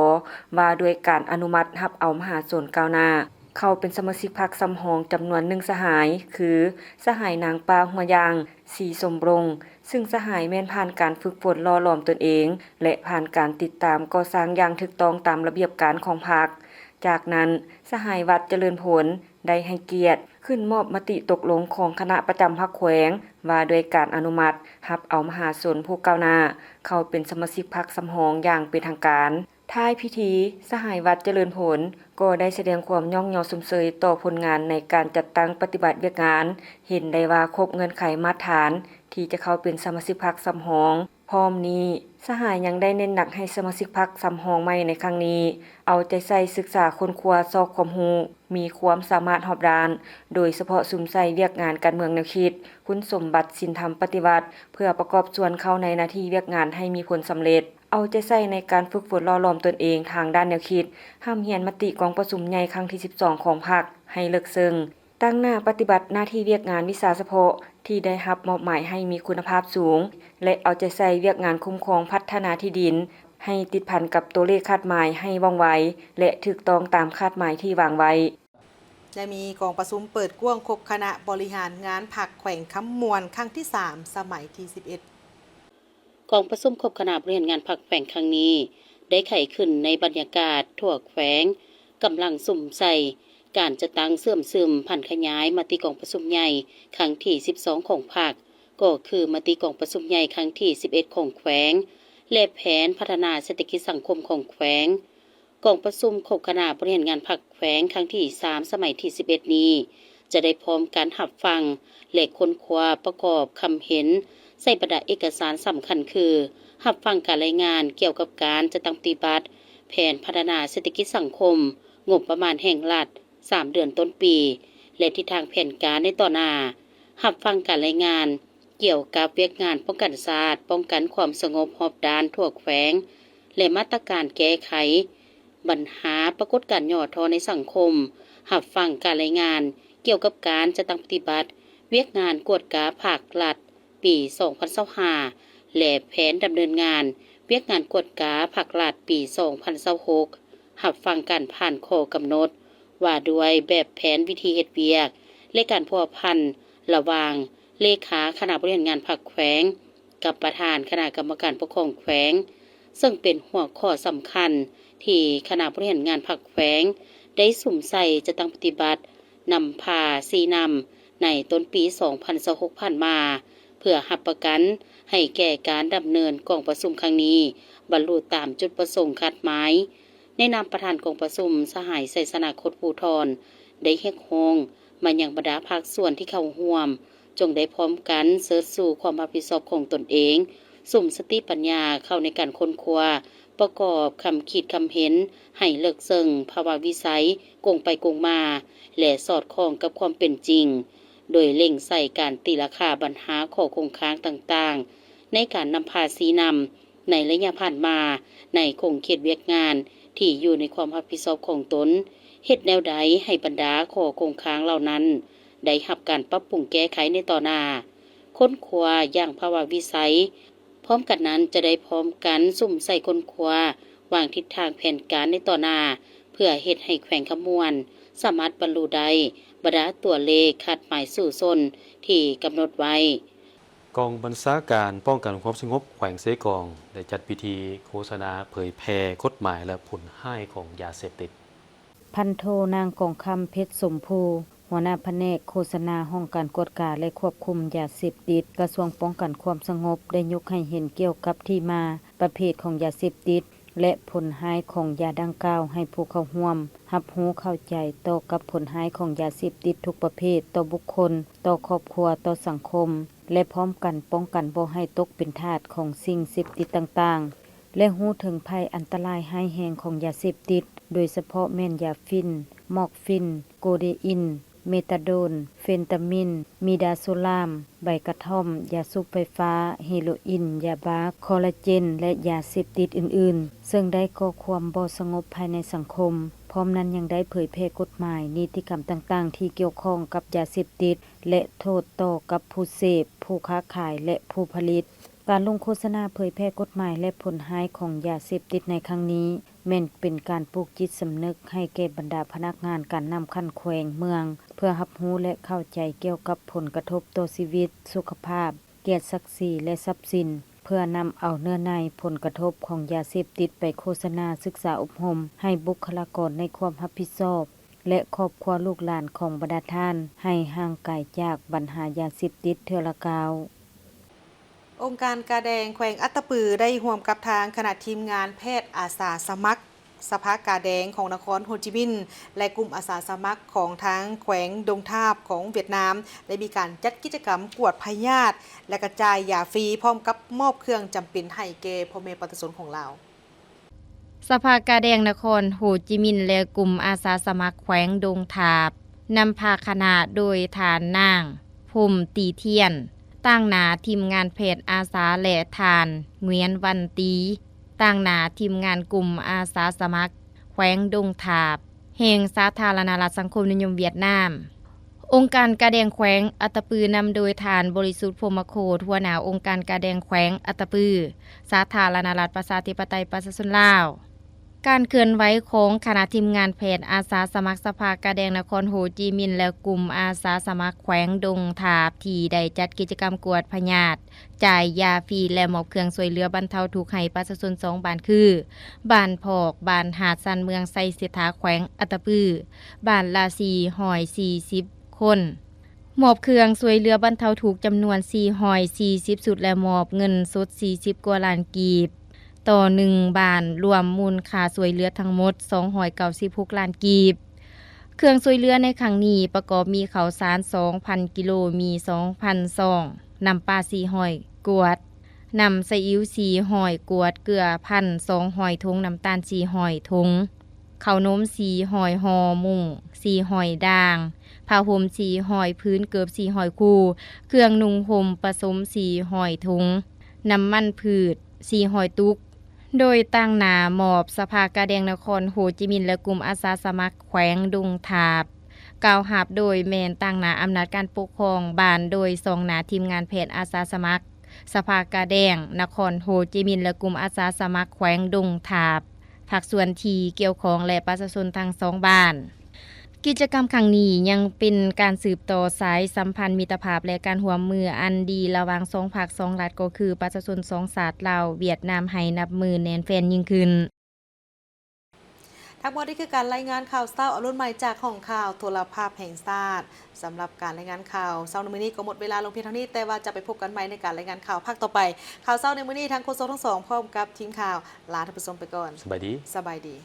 ວ່າດ້ວຍການອະນຸມັດຮັບເອົາມະຫາຊົນກ້າວໜ້າເຂົ້າເປັນສະມາຊິກພັກສຳຮອງຈຳນວນໜຶ່ງສະຫາຍ ຄື ສະຫາຍນາງປ້າ ຫົວຢ່າງ ສີສົມບົງ, ຊຶ່ງສະຫາຍແມ່ນຜ່ານການຝຶກຝົນຫຼໍ່ຫຼອມຕົນເອງ ແລະ ຜ່ານການຕິດຕາມກໍ່ສ້າງຢ່າງຖືກຕ້ອງຕາມລະບຽບການຂອງພັກ. ຈາກນັ້ນ, ສະຫາຍ ວັດ ຈະເລີນຜົນ ໄດ້ໃຫ້ກຽດຂຶ້ນມອບມະຕິຕົກລົງຂອງຄະນະປະຈຳພັກແຂວງ ວ່າດ້ວຍການອະນຸມັດຮັບເອົາມະຫາຊົນຜູ້ກ້າວໜ້າເຂົ້າເປັນສະມາຊິກພັກສຳຮອງຢ່າງເປັນທາງການ. ທ້າຍພິທີ, ສະຫາຍ ວັດ ຈະເລີນຜົນ ກໍໄດ້ສະແດງຄວາມຍ້ອງຍໍຊົມເຊີຍຕໍ່ຜົນງານໃນການຈັດຕັ້ງປະຕິບັດວຽກງານ, ເຫັນໄດ້ວ່າຄົບເງື່ອນໄຂມາດຖານທີ່ຈະເຂົ້າເປັນສະມາຊິກພັກສຳຮອງ. ພ້ອມນີ້, ສະຫາຍຍັງໄດ້ເນັ້ນໜັກໃຫ້ສະມາຊິກພັກສຳຮອງໃໝ່ໃນຄັ້ງນີ້ ເອົາໃຈໃສ່ສຶກສາຄົ້ນຄວ້າຊອກຄວາມຮູ້, ມີຄວາມສາມາດຮອບດ້ານ, ໂດຍສະເພາະສຸມໃສ່ວຽກງານການເມືອງແນວຄິດ, ຄຸນສົມບັດສິນທຳປະຕິວັດ ເພື່ອປະກອບສ່ວນເຂົ້າໃນໜ້າທີ່ວຽກງານໃຫ້ມີຜົນສຳເລັດ. ເອົາໃຈໃສ່ໃນການຝຶກຝົນຫຼໍ່ຫຼອມຕົນເອງທາງດ້ານແນວຄິດ, ຮ່ຳຮຽນມະຕິກອງປະຊຸມໃຫຍ່ຄັ້ງທີສິບສອງຂອງພັກໃຫ້ເລິກເຊິ່ງ, ຕັ້ງໜ້າປະຕິບັດໜ້າທີ່ວຽກງານວິຊາສະເພາະທີ່ໄດ້ຮັບມອບໝາຍໃຫ້ມີຄຸນນະພາບສູງ ແລະ ເອົາໃຈໃສ່ວຽກງານຄຸ້ມຄອງພັດທະນາທີ່ດິນໃຫ້ຕິດພັນກັບຕົວເລກຄາດໝາຍໃຫ້ວ່ອງໄວ ແລະ ຖືກຕ້ອງຕາມຄາດໝາຍທີ່ວາງໄວ້. ໄດ້ມີກອງປະຊຸມເປີດກວ້າງຄົບຄະນະບໍລິຫານງານພັກແຂວງຄຳມ່ວນ ຄັ້ງທີສາມ ສະໄໝທີສິບເອັດ. ກອງປະຊຸມຄົບຄະນະບໍລິຫານງານພັກແຂວງຄັ້ງນີ້ ໄດ້ໄຂຂຶ້ນໃນບັນຍາກາດທົ່ວແຂວງກຳລັງສຸມໃສ່ການຈັດຕັ້ງເຊື່ອມຊຶມຜັນຂະຫຍາຍມະຕິກອງປະຊຸມໃຫຍ່ຄັ້ງທີສິບສອງຂອງພັກ, ກໍຄືມະຕິກອງປະຊຸມໃຫຍ່ຄັ້ງທີສິບເອັດຂອງແຂວງ ແລະ ແຜນພັດທະນາເສດຖະກິດສັງຄົມຂອງແຂວງ. ກອງປະຊຸມຄົບຄະນະບໍລິຫານງານພັກແຂວງຄັ້ງທີສາມ ສະໄໝທີສິບເອັດນີ້ ຈະໄດ້ພ້ອມກັນຮັບຟັງ ແລະ ຄົ້ນຄວ້າປະກອບຄຳເຫັນໃສ່ບັນດາເອກະສານສຳຄັນຄື ຮັບຟັງການລາຍງານກ່ຽວກັບການຈັດຕັ້ງປະຕິບັດແຜນພັດທະນາເສດຖະກິດສັງຄົມ ງົບປະມານແຫ່ງລັດ ສາມເດືອນຕົ້ນປີ ແລະ ທິດທາງແຜນການໃນຕໍ່ໜ້າ, ຮັບຟັງການລາຍງານ ກ່ຽວກັບວຽກງານປ້ອງກັນຊາດ, ປ້ອງກັນຄວາມສະຫງົບຮອບດ້ານທົ່ວແຂວງ ແລະ ມາດຕະການແກ້ໄຂບັນຫາປາກົດການຫຍໍ້ທໍ້ໃນສັງຄົມ, ຮັບຟັງການລາຍງານກ່ຽວກັບການຈັດຕັ້ງປະຕິບັດວຽກງານກວດກາພັກລັດປີສອງພັນຊາວຫ້າ ແລະ ແຜນດຳເນີນງານວຽກງານກວດກາພັກລັດປີສອງພັນຊາວຫົກ, ຮັບຟັງການຜ່ານຂໍ້ກຳນົດວ່າດ້ວຍແບບແຜນວິທີເຮັດວຽກ ແລະ ການພົວພັນລະຫວ່າງເລຂາຄະນະບໍລິຫານງານພັກແຂວງ ກັບປະທານຄະນະກຳມະການປົກຄອງແຂວງ, ເຊິ່ງເປັນຫົວຂໍ້ສຳຄັນທີ່ຄະນະບໍລິຫານງານພັກແຂວງໄດ້ສຸມໃສ່ຈັດຕັ້ງປະຕິບັດ ນຳພາຊີ້ນຳໃນຕົ້ນປີສອງພັນຊາວຫົກຜ່ານມາ ເພື່ອຮັບປະກັນໃຫ້ແກ່ການດຳເນີນກອງປະຊຸມຄັ້ງນີ້ ບັນລຸຕາມຈຸດປະສົງຄາດໝາຍ. ໃນນາມປະທານກອງປະຊຸມ, ສະຫາຍ ໄຊຊະນະ ຄົດພູທອນ ໄດ້ຮຽກຮ້ອງມາຍັງບັນດາພາກສ່ວນທີ່ເຂົ້າຮ່ວມ ຈົ່ງໄດ້ພ້ອມກັນເຊີດຊູຄວາມຮັບຜິດຊອບຂອງຕົນເອງ, ສຸມສະຕິປັນຍາເຂົ້າໃນການຄົ້ນຄວ້າ, ປະກອບຄຳຄິດຄຳເຫັນໃຫ້ເລິກເຊິ່ງ, ພາວະວິໄສ, ກົງໄປກົງມາ ແລະ ສອດຄ່ອງກັບຄວາມເປັນຈິງ, ໂດຍເລັ່ງໃສ່ການຕີລາຄາບັນຫາຂໍ້ຄົງຄ້າງຕ່າງໆ ໃນການນຳພາຊີ້ນຳ ໃນໄລຍະຜ່ານມາ ໃນຂົງເຂດວຽກງານທີ່ຢູ່ໃນຄວາມຮັບຜິດຊອບຂອງຕົນ, ເຮັດແນວໃດໃຫ້ບັນດາຂໍ້ຄົງຄ້າງເຫຼົ່ານັ້ນໄດ້ຮັບການປັບປຸງແກ້ໄຂໃນຕໍ່ໜ້າ, ຄົ້ນຄວ້າຢ່າງພາວະວິໄສ, ພ້ອມກັນນັ້ນຈະໄດ້ພ້ອມກັນສຸມໃສ່ຄົ້ນຄວ້າວາງທິດທາງແຜນການໃນຕໍ່ໜ້າ ເພື່ອເຮັດໃຫ້ແຂວງຄຳມ່ວນສາມາດບັນລຸໄດ້ບັນດາຕົວເລກຄາດໝາຍສູ້ຊົນທີ່ກຳນົດໄວ້. ກອງບັນຊາການປ້ອງກັນຄວາມສະຫງົບແຂວງເຊກອງ ໄດ້ຈັດພິທີໂຄສະນາເຜີຍແຜ່ກົດໝາຍ ແລະ ຜົນຮ້າຍຂອງຢາເສບຕິດ. ພັນໂທ ນາງ ກອງຄຳ ເພັດສົມພູ ຫົວໜ້າພະແນກໂຄສະນາຫ້ອງການກວດກາ ແລະ ຄວບຄຸມຢາເສບຕິດ ກະຊວງປ້ອງກັນຄວາມສະຫງົບ ໄດ້ຍົກໃຫ້ເຫັນກ່ຽວກັບທີ່ມາ, ປະເພດຂອງຢາເສບຕິດ ແລະ ຜົນຮ້າຍຂອງຢາດັ່ງກ່າວ ໃຫ້ຜູ້ເຂົ້າຮ່ວມຮັບຮູ້ເຂົ້າໃຈຕໍ່ກັບຜົນຮ້າຍຂອງຢາເສບຕິດທຸກປະເພດຕໍ່ບຸກຄົນ, ຕໍ່ຄອບຄົວ, ຕໍ່ສັງຄົມ ແລະ ພ້ອມກັນປ້ອງກັນບໍ່ໃຫ້ຕົກເປັນທາດຂອງສິ່ງເສບຕິດຕ່າງໆ ແລະ ຮູ້ເຖິງໄພອັນຕະລາຍຮ້າຍແຮງຂອງຢາເສບຕິດ, ໂດຍສະເພາະແມ່ນຢາຝິ່ນ, ມອກຝິ່ນ, ໂກເດອິນ, ເມຕາໂດນ, ເຟນຕາມິນ, ມີດາໂຊລາມ, ໃບກະທ່ອມ, ຢາສູບໄຟຟ້າ, ເຮໂຣອິນ, ຢາບ້າ, ຄໍລາເຈນ ແລະ ຢາເສບຕິດອື່ນໆ, ເຊິ່ງໄດ້ກໍ່ຄວາມບໍ່ສະຫງົບພາຍໃນສັງຄົມ. ພ້ອມນັ້ນຍັງໄດ້ເຜີຍແຜ່ກົດໝາຍ, ນິຕິກຳຕ່າງໆທີ່ກ່ຽວຂ້ອງກັບຢາເສບຕິດ ແລະ ໂທດຕໍ່ກັບຜູ້ເສບ, ຜູ້ຄ້າຂາຍ ແລະ ຜູ້ຜະລິດ. ການລົງໂຄສະນາເຜີຍແຜ່ກົດໝາຍ ແລະ ຜົນຮ້າຍຂອງຢາເສບຕິດໃນຄັ້ງນີ້ ແມ່ນເປັນການປູກຈິດສຳນຶກໃຫ້ແກ່ບັນດາພະນັກງານການນຳຂັ້ນແຂວງເມືອງ ເພື່ອຮັບຮູ້ ແລະ ເຂົ້າໃຈກ່ຽວກັບຜົນກະທົບຕໍ່ຊີວິດ, ສຸຂະພາບ, ກຽດສັກສີ ແລະ ຊັບສິນ, ເພື່ອນຳເອົາເນື້ອໃນຜົນກະທົບຂອງຢາເສບຕິດໄປໂຄສະນາສຶກສາອົບຮົມໃຫ້ບຸກຄະລາກອນໃນຄວາມຮັບຜິດຊອບ ແລະ ຄອບຄົວລູກຫຼານຂອງບັນດາທ່ານ ໃຫ້ຫ່າງໄກຈາກບັນຫາຢາເສບຕິດເທື່ອລະກ້າວ. ອົງການກາແດງແຂວງອັດຕະປື ໄດ້ຮ່ວມກັບທາງຄະນະທີມງານແພດອາສາສະໝັກ ສະພາກາແດງຂອງນະຄອນໂຮຈິມິນ ແລະ ກຸ່ມອາສາສະໝັກຂອງທາງແຂວງດົງທາບຂອງຫວຽດນາມ ໄດ້ມີການຈັດກິດຈະກຳກວດພະຍາດ ແລະ ກະຈ່າຍຢາຟຣີ ພ້ອມກັບມອບເຄື່ອງຈຳເປັນໃຫ້ແກ່ພໍ່ແມ່ປະຊາຊົນຂອງລາວ. ສະພາກາແດງນະຄອນໂຮຈິມິນ ແລະ ກຸ່ມອາສາສະໝັກແຂວງດົງທາບ ນຳພາຄະນະໂດຍທ່ານນາງ ພົມຕີທຽນ ຕາງໜ້າທີມງານແພດອາສາ ແລະ ທ່ານ ງວຽນ ວັນຕີ ຕາງໜ້າທີມງານກຸ່ມອາສາສະໝັກແຂວງດົງທາບ ແຫ່ງສາທາລະນະລັດສັງຄົມນິຍົມຫວຽດນາມ. ອົງການກາແດງແຂວງອັດຕະປື ນຳໂດຍທ່ານ ບໍລິສຸດ ພົມມະໂຄດ ຫົວໜ້າອົງການກາແດງແຂວງອັດຕະປື ສາທາລະນະລັດປະຊາທິປະໄຕປະຊາຊົນລາວ. ການເຄື່ອນໄຫວຂອງຄະນະທີມງານແພດອາສາສະໝັກສະພາກາແດງນະຄອນໂຮຈິມິນ ແລະ ກຸ່ມອາສາສະໝັກແຂວງດົງທາບ ທີ່ໄດ້ຈັດກິດຈະກຳກວດພະຍາດ, ຈ່າຍຢາຟຣີ ແລະ ມອບເຄື່ອງຊ່ວຍເຫຼືອບັນເທົາທຸກໃຫ້ປະຊາຊົນສອງບ້ານຄື ບ້ານພອກ, ບ້ານຫາດຊານ ເມືອງໄຊເສດຖາ ແຂວງອັດຕະປື ບ້ານລະສີ່ຮ້ອຍສີ່ສິບຄົນ. ມອບເຄື່ອງຊ່ວຍເຫຼືອບັນເທົາທຸກຈຳນວນສີ່ຮ້ອຍສີ່ສິບຊຸດ ແລະ ມອບເງິນສົດສີ່ສິບກວ່າລ້ານກີບ ຕໍ່ໜຶ່ງບ້ານ, ລວມມູນຄ່າຊ່ວຍເຫຼືອທັງໝົດສອງຮ້ອຍເກົ້າສິບຫົກລ້ານກີບ. ເຄື່ອງຊ່ວຍເຫຼືອໃນຄັ້ງນີ້ປະກອບມີເຂົ້າສານສອງພັນກິໂລ, ມີສອງພັນຊອງ, ນ້ຳປາສີ່ຮ້ອຍກວດ, ນ້ຳສະອິ້ວສີ່ຮ້ອຍກວດ, ເກືອພັນສອງຮ້ອຍຖົງ, ນ້ຳຕານສີ່ຮ້ອຍຖົງ. ເຂົ້າໜົມສີ່ຮ້ອຍຫໍ່, ມຸ້ງສີ່ຮ້ອຍດ່າງ, ຜ້າຫົ່ມສີ່ຮ້ອຍຜືນ, ເກີບສີ່ຮ້ອຍຄູ່, ເຄື່ອງນຸ່ງຫົ່ມປະສົມສີ່ຮ້ອຍຖົງ, ນ້ຳມັນພືດສີ່ຮ້ອຍຕຸກ. ໂດຍຕາງໜ້າມອບສະພາກາແດງນະຄອນໂຮຈິມິນ ແລະ ກຸ່ມອາສາສະໝັກແຂວງດົງທາບ ກ່າວຮັບໂດຍແມ່ນຕາງໜ້າອຳນາດການປົກຄອງບ້ານ ໂດຍສ່ອງໜ້າທີມງານແພດອາສາສະໝັກ ສະພາກາແດງນະຄອນໂຮຈິມິນ ແລະ ກຸ່ມອາສາສະໝັກແຂວງດົງທາບ ພາກສ່ວນທີ່ກ່ຽວຂ້ອງ ແລະ ປະຊາຊົນທັງສອງບ້ານ. ກິດຈະກຳຄັ້ງນີ້ຍັງເປັນການສືບຕໍ່ສາຍສຳພັນມິດຕະພາບ ແລະ ການຮ່ວມມືອັນດີລະຫວ່າງສອງພັກສອງລັດ ກໍຄືປະຊາຊົນສອງຊາດລາວ-ຫວຽດນາມ ໃຫ້ນັບມື້ແໜ້ນແຟ້ນຍິ່ງຂຶ້ນ. ທັງໝົດນີ້ຄືການລາຍງານຂ່າວເຊົ້າອາລຸນໃໝ່ຈາກຫ້ອງຂ່າວໂທລະພາບແຫ່ງຊາດ. ສຳລັບການລາຍງານຂ່າວເຊົ້າໃນມື້ນີ້ກໍໝົດເວລາລົງພຽງເທົ່ານີ້, ແຕ່ວ່າຈະໄປພົບກັນໃໝ່ໃນການລາຍງານຂ່າວພາກຕໍ່ໄປ. ຂ່າວເຊົ້າໃນມື້ນີ້ ທາງໂຄສົກທັງສອງ ພ້ອมກັບທີມຂ່າວ ລາທ່ານຜູ້ຊົມໄປກ່ອນ. ສະບາຍດີ. ສະບາຍດີ.